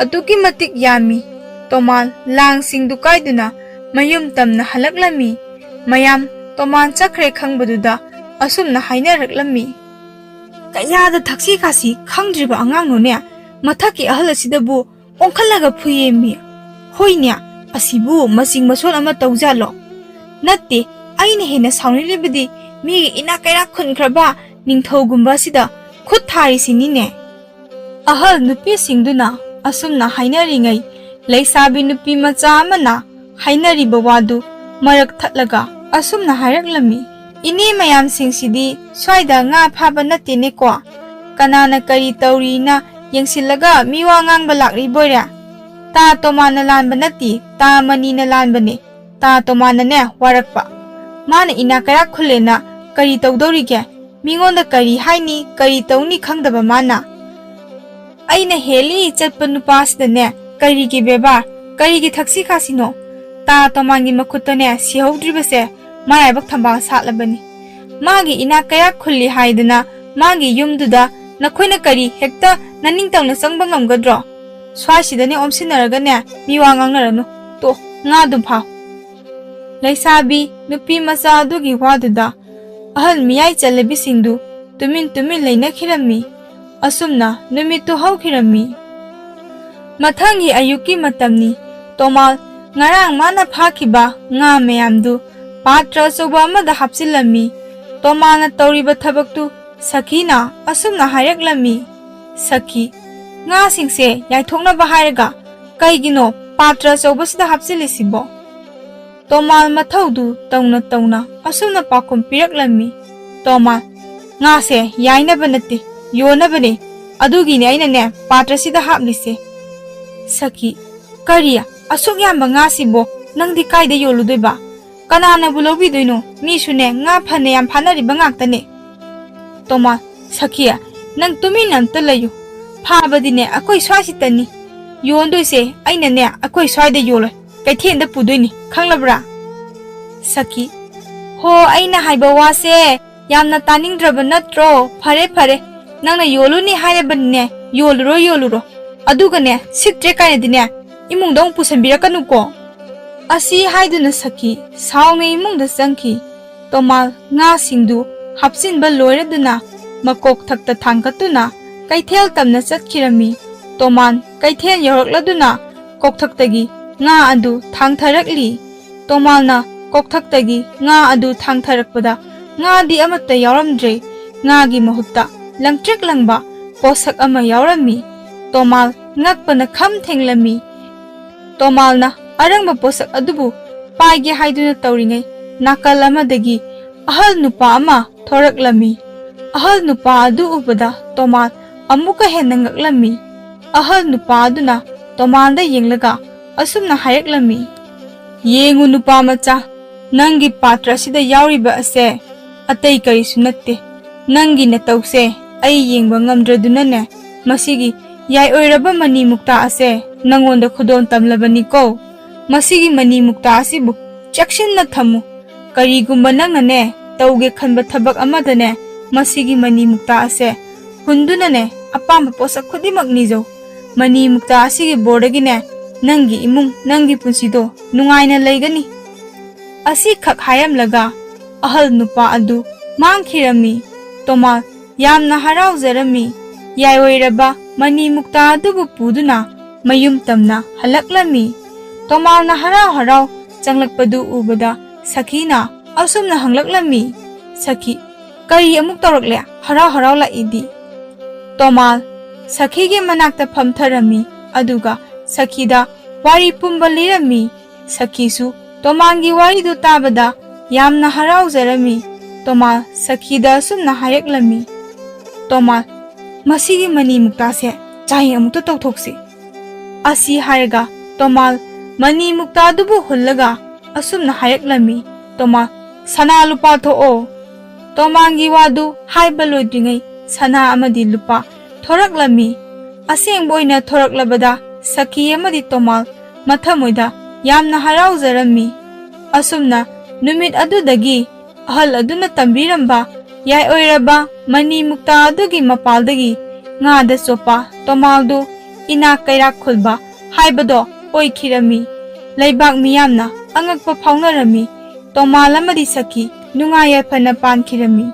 ꯑꯗꯨꯛꯀꯤ ꯃꯇꯤꯛ ꯌꯥꯝꯃꯤ꯫ ꯇꯣꯃꯥꯜ ꯂꯥꯡꯁꯤꯡꯗꯨ ꯀꯥꯏꯗꯨꯅ ꯃꯌꯨꯝ ꯇꯝꯅ ꯍꯜꯂꯛꯂꯝꯃꯤ꯫ ꯃꯌꯥꯝ ꯇꯣꯃꯥꯜ ꯆꯠꯈ꯭ꯔꯦ ꯈꯪꯕꯗꯨꯗ ꯑꯁꯨꯝꯅ ꯍꯥꯏꯅꯔꯛꯂꯝꯃꯤ, "ꯀꯌꯥꯗ ꯊꯛꯁꯤ ꯈꯥꯁꯤ ꯈꯪꯗ꯭ꯔꯤꯕ ꯑꯉꯥꯡꯅꯣꯅꯦ? ꯃꯊꯛꯀꯤ ꯑꯍꯜ ꯑꯁꯤꯗꯕꯨ ꯑꯣꯟꯈꯠꯂꯒ ꯐꯨꯌꯦꯃꯤ꯫ ꯍꯣꯏꯅꯦ, ꯑꯁꯤꯕꯨ ꯃꯆꯤꯡ ꯃꯁꯣꯜ ꯑꯃ ꯇꯧꯖꯥꯠꯂꯣ? ꯅꯠꯇꯦ, ꯑꯩꯅ ꯍꯦꯟꯅ ꯁꯥꯎꯅꯤꯡꯂꯤꯕꯗꯤ ꯃꯤꯒꯤ ꯏꯅꯥꯛ ꯀꯩꯔꯥꯛ ꯈꯨꯟꯈ꯭ꯔꯕ ꯅꯤꯡꯊꯧꯒꯨꯝꯕ ꯑꯁꯤꯗ ꯈꯨꯠ ꯊꯥꯔꯤꯁꯤꯅꯤꯅꯦ꯫" ꯑꯍꯜ ꯅꯨꯄꯤꯁꯤꯡꯗꯨꯅ ꯑꯁꯨꯝꯅ ꯍꯥꯏꯅꯔꯤꯉꯩ, ꯂꯩꯁꯥꯕꯤ ꯅꯨꯄꯤ ꯃꯆꯥ ꯑꯃꯅ ꯍꯥꯏꯅꯔꯤꯕ ꯋꯥꯗꯨ ꯃꯔꯛ ꯊꯠꯂꯒ ꯑꯁꯨꯝꯅ ꯍꯥꯏꯔꯛꯂꯝꯃꯤ, "ꯏꯅꯦ ꯃꯌꯥꯝꯁꯤꯡꯁꯤꯗꯤ ꯁ꯭ꯋꯥꯏꯗ ꯉꯥ ꯐꯥꯕ ꯅꯠꯇꯦꯅꯦꯀꯣ꯫ ꯀꯅꯥꯅ ꯀꯔꯤ ꯇꯧꯔꯤꯅ ꯌꯦꯡꯁꯤꯜꯂꯒ ꯃꯤꯋꯥ ꯉꯥꯡꯕ ꯂꯥꯛꯂꯤꯕꯣꯏꯔꯦ? ꯇꯥ ꯇꯣꯃꯥꯅ ꯂꯥꯟꯕ ꯅꯠꯇꯦ, ꯇꯥ ꯃꯅꯤꯅ ꯂꯥꯟꯕꯅꯦ꯫ ꯇꯥ ꯇꯣꯃꯥꯅꯅꯦ ꯋꯥꯔꯛꯄ꯫ ꯃꯥꯅ ꯏꯅꯥꯛ ꯀꯩꯔꯥꯛ ꯈꯨꯜꯂꯦꯅ ꯀꯔꯤ ꯇꯧꯗꯧꯔꯤꯒꯦ? ꯃꯤꯉꯣꯟꯗ ꯀꯔꯤ ꯍꯥꯏꯅꯤ, ꯀꯔꯤ ꯇꯧꯅꯤ ꯈꯪꯗꯕ ꯃꯥꯅ꯫ ꯑꯩꯅ ꯍꯦꯜꯂꯤ ꯆꯠꯄ ꯅꯨꯄꯥꯁꯤꯗꯅꯦ ꯀꯔꯤꯒꯤ ꯕꯦꯕꯥꯔ, ꯀꯔꯤꯒꯤ ꯊꯛꯁꯤ ꯈꯥꯁꯤꯅꯣ? ꯇꯥ ꯇꯣꯃꯥꯟꯒꯤ ꯃꯈꯨꯠꯇꯅꯦ ꯁꯤꯍꯧꯗ꯭ꯔꯤꯕꯁꯦ ꯃꯔꯥꯏꯕꯛ ꯊꯝꯕꯥꯜ ꯁꯥꯠꯂꯕꯅꯤ꯫ ꯃꯥꯒꯤ ꯏꯅꯥꯛ ꯀꯩꯔꯥꯛ ꯈꯨꯜꯂꯤ ꯍꯥꯏꯗꯅ ꯃꯥꯒꯤ ꯌꯨꯝꯗꯨꯗ ꯅꯈꯣꯏꯅ ꯀꯔꯤ ꯍꯦꯛꯇ ꯅꯅꯤꯡꯇꯝꯅ ꯆꯪꯕ ꯉꯝꯒꯗ꯭ꯔꯣ? ꯁ꯭ꯋꯥꯏꯁꯤꯗꯅꯦ ꯑꯣꯝꯁꯤꯟꯅꯔꯒꯅꯦ ꯃꯤ ꯋꯥ ꯉꯥꯡꯅꯔꯅꯨ꯫ ꯇꯣ, ꯉꯥ ꯑꯗꯨꯝ ꯐꯥꯎ꯫" ꯂꯩꯁꯥꯕꯤ ꯅꯨꯄꯤ ꯃꯆꯥ ꯑꯗꯨꯒꯤ ꯋꯥꯗꯨꯗ ꯑꯍꯜ ꯃꯤꯌꯥꯏ ꯆꯜꯂꯕꯤꯁꯤꯡꯗꯨ ꯇꯨꯃꯤꯟ ꯇꯨꯃꯤꯟ ꯂꯩꯅꯈꯤꯔꯝꯃꯤ꯫ ꯑꯁꯨꯝꯅ ꯅꯨꯃꯤꯠꯇꯨ ꯍꯧꯈꯤꯔꯝꯃꯤ꯫ ꯃꯊꯪꯒꯤ ꯑꯌꯨꯛꯀꯤ ꯃꯇꯝꯅꯤ꯫ ꯇꯣꯃꯥꯜ ꯉꯔꯥꯡ ꯃꯥꯅ ꯐꯥꯈꯤꯕ ꯉꯥ ꯃꯌꯥꯝꯗꯨ ꯄꯥꯇ꯭ꯔ ꯑꯆꯧꯕ ꯑꯃꯗ ꯍꯥꯞꯆꯤꯜꯂꯝꯃꯤ꯫ ꯇꯣꯃꯥꯜꯅ ꯇꯧꯔꯤꯕ ꯊꯕꯛꯇꯨ ꯁꯈꯤꯅ ꯑꯁꯨꯝꯅ ꯍꯥꯏꯔꯛꯂꯝꯃꯤ, "ꯁꯈꯤ, ꯉꯥꯁꯤꯡꯁꯦ ꯌꯥꯏꯊꯣꯛꯅꯕ ꯍꯥꯏꯔꯒ ꯀꯩꯒꯤꯅꯣ ꯄꯥꯇ꯭ꯔ ꯑꯆꯧꯕꯁꯤꯗ ꯍꯥꯞꯆꯤꯜꯂꯤꯁꯤꯕꯣ?" ꯇꯣꯃꯥꯜ ꯃꯊꯧꯗꯨ ꯇꯧꯅ ꯇꯧꯅ ꯑꯁꯨꯝꯅ ꯄꯥꯎꯈꯨꯝ ꯄꯤꯔꯛꯂꯝꯃꯤ, "ꯇꯣꯃꯥꯜ, ꯉꯥꯁꯦ ꯌꯥꯏꯅꯕ ꯅꯠꯇꯦ, ꯌꯣꯟꯅꯕꯅꯦ꯫ ꯑꯗꯨꯒꯤꯅꯦ ꯑꯩꯅꯅꯦ ꯄꯥꯇ꯭ꯔꯁꯤꯗ ꯍꯥꯞꯂꯤꯁꯦ꯫ ꯁꯈꯤ, ꯀꯔꯤ? ꯑꯁꯨꯛ ꯌꯥꯝꯕ ꯉꯥꯁꯤꯕꯣ ꯅꯪꯗꯤ ꯀꯥꯏꯗ ꯌꯣꯜꯂꯨꯗꯣꯏꯕ? ꯀꯅꯥꯅꯕꯨ ꯂꯧꯕꯤꯗꯣꯏꯅꯣ? ꯃꯤꯁꯨꯅꯦ ꯉꯥ ꯐꯅ ꯌꯥꯝ ꯐꯥꯅꯔꯤꯕ ꯉꯥꯛꯇꯅꯦ꯫ ꯇꯣꯃꯥ, ꯁꯈꯤ, ꯅꯪ ꯇꯨꯃꯤꯟꯅ ꯑꯝꯇ ꯂꯩꯌꯨ꯫ ꯐꯥꯕꯗꯤꯅꯦ ꯑꯩꯈꯣꯏ ꯁ꯭ꯋꯥꯏꯁꯤꯗꯅꯤ ꯌꯣꯟꯗꯣꯏꯁꯦ, ꯑꯩꯅꯅꯦ ꯑꯩꯈꯣꯏ ꯁ꯭ꯋꯥꯏꯗ ꯌꯣꯜꯂꯣꯏ, ꯀꯩꯊꯦꯜꯗ ꯄꯨꯗꯣꯏꯅꯤ, ꯈꯪꯂꯕ꯭ꯔꯥ? ꯁꯈꯤ, ꯍꯣ, ꯑꯩꯅ ꯍꯥꯏꯕ ꯋꯥꯁꯦ ꯌꯥꯝꯅ ꯇꯥꯅꯤꯡꯗ꯭ꯔꯕ ꯅꯠꯇ꯭ꯔꯣ? ꯐꯔꯦ ꯐꯔꯦ, ꯅꯪꯅ ꯌꯣꯜꯂꯨꯅꯤ ꯍꯥꯏꯔꯕꯅꯤꯅꯦ, ꯌꯣꯜꯂꯨꯔꯣ ꯌꯣꯜꯂꯨꯔꯣ꯫ ꯑꯗꯨꯒꯅꯦ ꯁꯤꯠꯇ꯭ꯔꯦ ꯀꯥꯏꯅꯗꯤꯅꯦ ꯏꯃꯨꯡꯗ ꯑꯃꯨꯛ ꯄꯨꯁꯟꯕꯤꯔꯛꯀꯅꯨꯀꯣ꯫ ꯑꯁꯤ ꯍꯥꯏꯗꯨꯅ ꯁꯈꯤ ꯁꯥꯎꯅ ꯏꯃꯨꯡꯗ ꯆꯪꯈꯤ꯫ ꯇꯣꯃꯥꯜ ꯉꯥꯁꯤꯡꯗꯨ ꯍꯥꯞꯆꯤꯟꯕ ꯂꯣꯏꯔꯗꯨꯅ ꯃꯀꯣꯛ ꯊꯛꯇ ꯊꯥꯡꯒꯠꯇꯨꯅ ꯀꯩꯊꯦꯜ ꯇꯝꯅ ꯆꯠꯈꯤꯔꯝꯃꯤ꯫ ꯇꯣꯃꯥꯟ ꯀꯩꯊꯦꯜ ꯌꯧꯔꯛꯂꯗꯨꯅ ꯀꯣꯛꯊꯛꯇꯒꯤ ꯉꯥ ꯑꯗꯨ ꯊꯥꯡꯊꯔꯛꯂꯤ꯫ ꯇꯣꯃꯥꯜꯅ ꯀꯣꯛꯊꯛꯇꯒꯤ ꯉꯥ ꯑꯗꯨ ꯊꯥꯡꯊꯔꯛꯄꯗ ꯉꯥꯗꯤ ꯑꯃꯠꯇ ꯌꯥꯎꯔꯝꯗ꯭ꯔꯦ꯫ ꯉꯥꯒꯤ ꯃꯍꯨꯠꯇ ꯂꯪꯇ꯭ꯔꯤꯛ ꯂꯪꯕ ꯄꯣꯠꯁꯛ ꯑꯃ ꯌꯥꯎꯔꯝꯃꯤ꯫ ꯇꯣꯃꯥꯜ ꯉꯛꯄꯅ ꯈꯝ ꯊꯦꯡꯂꯝꯃꯤ꯫ ꯇꯣꯃꯥꯜꯅ ꯑꯔꯪꯕ ꯄꯣꯠꯁꯛ ꯑꯗꯨꯕꯨ ꯄꯥꯏꯒꯦ ꯍꯥꯏꯗꯨꯅ ꯇꯧꯔꯤꯉꯩ ꯅꯥꯀꯜ ꯑꯃꯗꯒꯤ ꯑꯍꯜ ꯅꯨꯄꯥ ꯑꯃ ꯊꯣꯔꯛꯂꯝꯃꯤ꯫ ꯑꯍꯜ ꯅꯨꯄꯥ ꯑꯗꯨ ꯎꯕꯗ ꯇꯣꯃꯥꯜ ꯑꯃꯨꯛꯀ ꯍꯦꯟꯅ ꯉꯛꯂꯝꯃꯤ꯫ ꯑꯍꯜ ꯅꯨꯄꯥ ꯑꯗꯨꯅ ꯇꯣꯃꯥꯜꯗ ꯌꯦꯡꯂꯒ ꯑꯁꯨꯝꯅ ꯍꯥꯏꯔꯛꯂꯝꯃꯤ, "ꯌꯦꯡꯉꯨ ꯅꯨꯄꯥ ꯃꯆꯥ, ꯅꯪꯒꯤ ꯄꯥꯇ꯭ꯔ ꯑꯁꯤꯗ ꯌꯥꯎꯔꯤꯕ ꯑꯁꯦ ꯑꯇꯩ ꯀꯔꯤꯁꯨ ꯅꯠꯇꯦ꯫ ꯅꯪꯒꯤ ꯅꯇꯧꯁꯦ ꯑꯩ ꯌꯦꯡꯕ ꯉꯝꯗ꯭ꯔꯗꯨꯅꯅꯦ, ꯃꯁꯤꯒꯤ ꯌꯥꯏ ꯑꯣꯏꯔꯕ ꯃꯅꯤ ꯃꯨꯛꯇꯥ ꯑꯁꯦ ꯅꯪꯉꯣꯟꯗ ꯈꯨꯗꯣꯜ ꯇꯝꯂꯕꯅꯤꯀꯣ꯫ ꯃꯁꯤꯒꯤ ꯃꯅꯤ ꯃꯨꯛꯇꯥ ꯑꯁꯤꯕꯨ ꯆꯦꯛꯁꯤꯟꯅ ꯊꯝꯃꯨ꯫ ꯀꯔꯤꯒꯨꯝꯕ ꯅꯪꯅꯅꯦ ꯇꯧꯒꯦ ꯈꯟꯕ ꯊꯕꯛ ꯑꯃꯗꯅꯦ ꯃꯁꯤꯒꯤ ꯃꯅꯤ ꯃꯨꯛꯇꯥ ꯑꯁꯦ ꯍꯨꯟꯗꯨꯅꯅꯦ ꯑꯄꯥꯝꯕ ꯄꯣꯠꯁꯛ ꯈꯨꯗꯤꯡꯃꯛ ꯅꯤꯖꯧ꯫ ꯃꯅꯤ ꯃꯨꯛꯇꯥ ꯑꯁꯤꯒꯤ ꯕꯣꯔꯗꯒꯤꯅꯦ ꯅꯪꯒꯤ ꯏꯃꯨꯡ, ꯅꯪꯒꯤ ꯄꯨꯟꯁꯤꯗꯣ ꯅꯨꯡꯉꯥꯏꯅ ꯂꯩꯒꯅꯤ꯫" ꯑꯁꯤꯈꯛ ꯍꯥꯏꯔꯝꯂꯒ ꯑꯍꯜ ꯅꯨꯄꯥ ꯑꯗꯨ ꯃꯥꯡꯈꯤꯔꯝꯃꯤ꯫ ꯇꯣꯃꯥꯜ ꯌꯥꯝꯅ ꯍꯔꯥꯎꯖꯔꯝꯃꯤ꯫ ꯌꯥꯏꯑꯣꯏꯔꯕ ꯃꯅꯤ ꯃꯨꯛꯇꯥ ꯑꯗꯨꯕꯨ ꯄꯨꯗꯨꯅ ꯃꯌꯨꯝ ꯇꯝꯅ ꯍꯜꯂꯛꯂꯝꯃꯤ꯫ ꯇꯣꯃꯥꯜꯅ ꯍꯔꯥꯎ ꯍꯔꯥꯎ ꯆꯪꯂꯛꯄꯗꯨ ꯎꯕꯗ ꯁꯈꯤꯅ ꯑꯁꯨꯝꯅ ꯍꯪꯂꯛꯂꯝꯃꯤ, "ꯁꯈꯤ, ꯀꯔꯤ ꯑꯃꯨꯛ ꯇꯧꯔꯛꯂꯦ? ꯍꯔꯥꯎ ꯍꯔꯥꯎ ꯂꯥꯛꯏꯗꯤ?" ꯇꯣꯃꯥꯜ ꯁꯈꯤꯒꯤ ꯃꯅꯥꯛꯇ ꯐꯝꯊꯔꯝꯃꯤ, ꯑꯗꯨꯒ ꯁꯈꯤꯗ ꯋꯥꯔꯤ ꯄꯨꯝꯕ ꯂꯤꯔꯝꯃꯤ꯫ ꯁꯈꯤꯁꯨ ꯇꯣꯃꯥꯜꯒꯤ ꯋꯥꯔꯤꯗꯨ ꯇꯥꯕꯗ ꯌꯥꯝꯅ ꯍꯔꯥꯎꯖꯔꯝꯃꯤ꯫ ꯇꯣꯃꯥꯜ ꯁꯈꯤꯗ ꯑꯁꯨꯝꯅ ꯍꯥꯏꯔꯛꯂꯝꯃꯤ, "ꯇꯣꯃꯥꯜ, "ꯃꯁꯤꯒꯤ ꯃꯅꯤ ꯃꯨꯛꯇꯥꯁꯦ ꯆꯥꯍꯤꯡ ꯑꯃꯨꯛꯇ ꯇꯧꯊꯣꯛꯁꯤ"꯫ ꯑꯁꯤ ꯍꯥꯏꯔꯒ ꯇꯣꯃꯥꯜ ꯃꯅꯤ ꯃꯨꯛꯇꯥꯗꯨꯕꯨ ꯍꯨꯜꯂꯒ ꯑꯁꯨꯝꯅ ꯍꯥꯏꯔꯛꯂꯝꯃꯤ, "ꯇꯣꯃꯥꯜ, ꯁꯅꯥ ꯂꯨꯄꯥ ꯊꯣꯛꯑꯣ"꯫ ꯇꯣꯃꯥꯜꯒꯤ ꯋꯥꯗꯨ ꯍꯥꯏꯕ ꯂꯣꯏꯗ꯭ꯔꯤꯉꯩ ꯁꯅꯥ ꯑꯃꯗꯤ ꯂꯨꯄꯥ ꯊꯣꯔꯛꯂꯝꯃꯤ꯫ ꯑꯁꯦꯡꯕ ꯑꯣꯏꯅ ꯊꯣꯔꯛꯂꯕꯗ ꯁꯈꯤ ꯑꯃꯗꯤ ꯇꯣꯃꯥꯜ ꯃꯊꯃꯣꯏꯗ ꯌꯥꯝꯅ ꯍꯔꯥꯎꯖꯔꯝꯃꯤ꯫ ꯑꯁꯨꯝꯅ ꯅꯨꯃꯤꯠ ꯑꯗꯨꯗꯒꯤ ꯑꯍꯜ ꯑꯗꯨꯅ ꯇꯝꯕꯤꯔꯝꯕ ꯌꯥꯏꯑꯣꯏꯔꯕ ꯃꯅꯤ ꯃꯨꯛꯇꯥ ꯑꯗꯨꯒꯤ ꯃꯄꯥꯜꯗꯒꯤ ꯉꯥꯗ ꯆꯣꯞꯄ ꯇꯣꯃꯥꯜꯗꯨ ꯏꯅꯥꯛ ꯀꯩꯔꯥꯛ ꯈꯨꯜꯕ ꯍꯥꯏꯕꯗꯣ ꯑꯣꯏꯈꯤꯔꯝꯃꯤ꯫ ꯂꯩꯕꯥꯛ ꯃꯤꯌꯥꯝꯅ ꯑꯉꯛꯄ ꯐꯥꯎꯅꯔꯝꯃꯤ꯫ ꯇꯣꯃꯥꯜ ꯑꯃꯗꯤ ꯁꯈꯤ ꯅꯨꯡꯉꯥꯏ ꯌꯥꯏꯐꯅ ꯄꯥꯟꯈꯤꯔꯝꯃꯤ꯫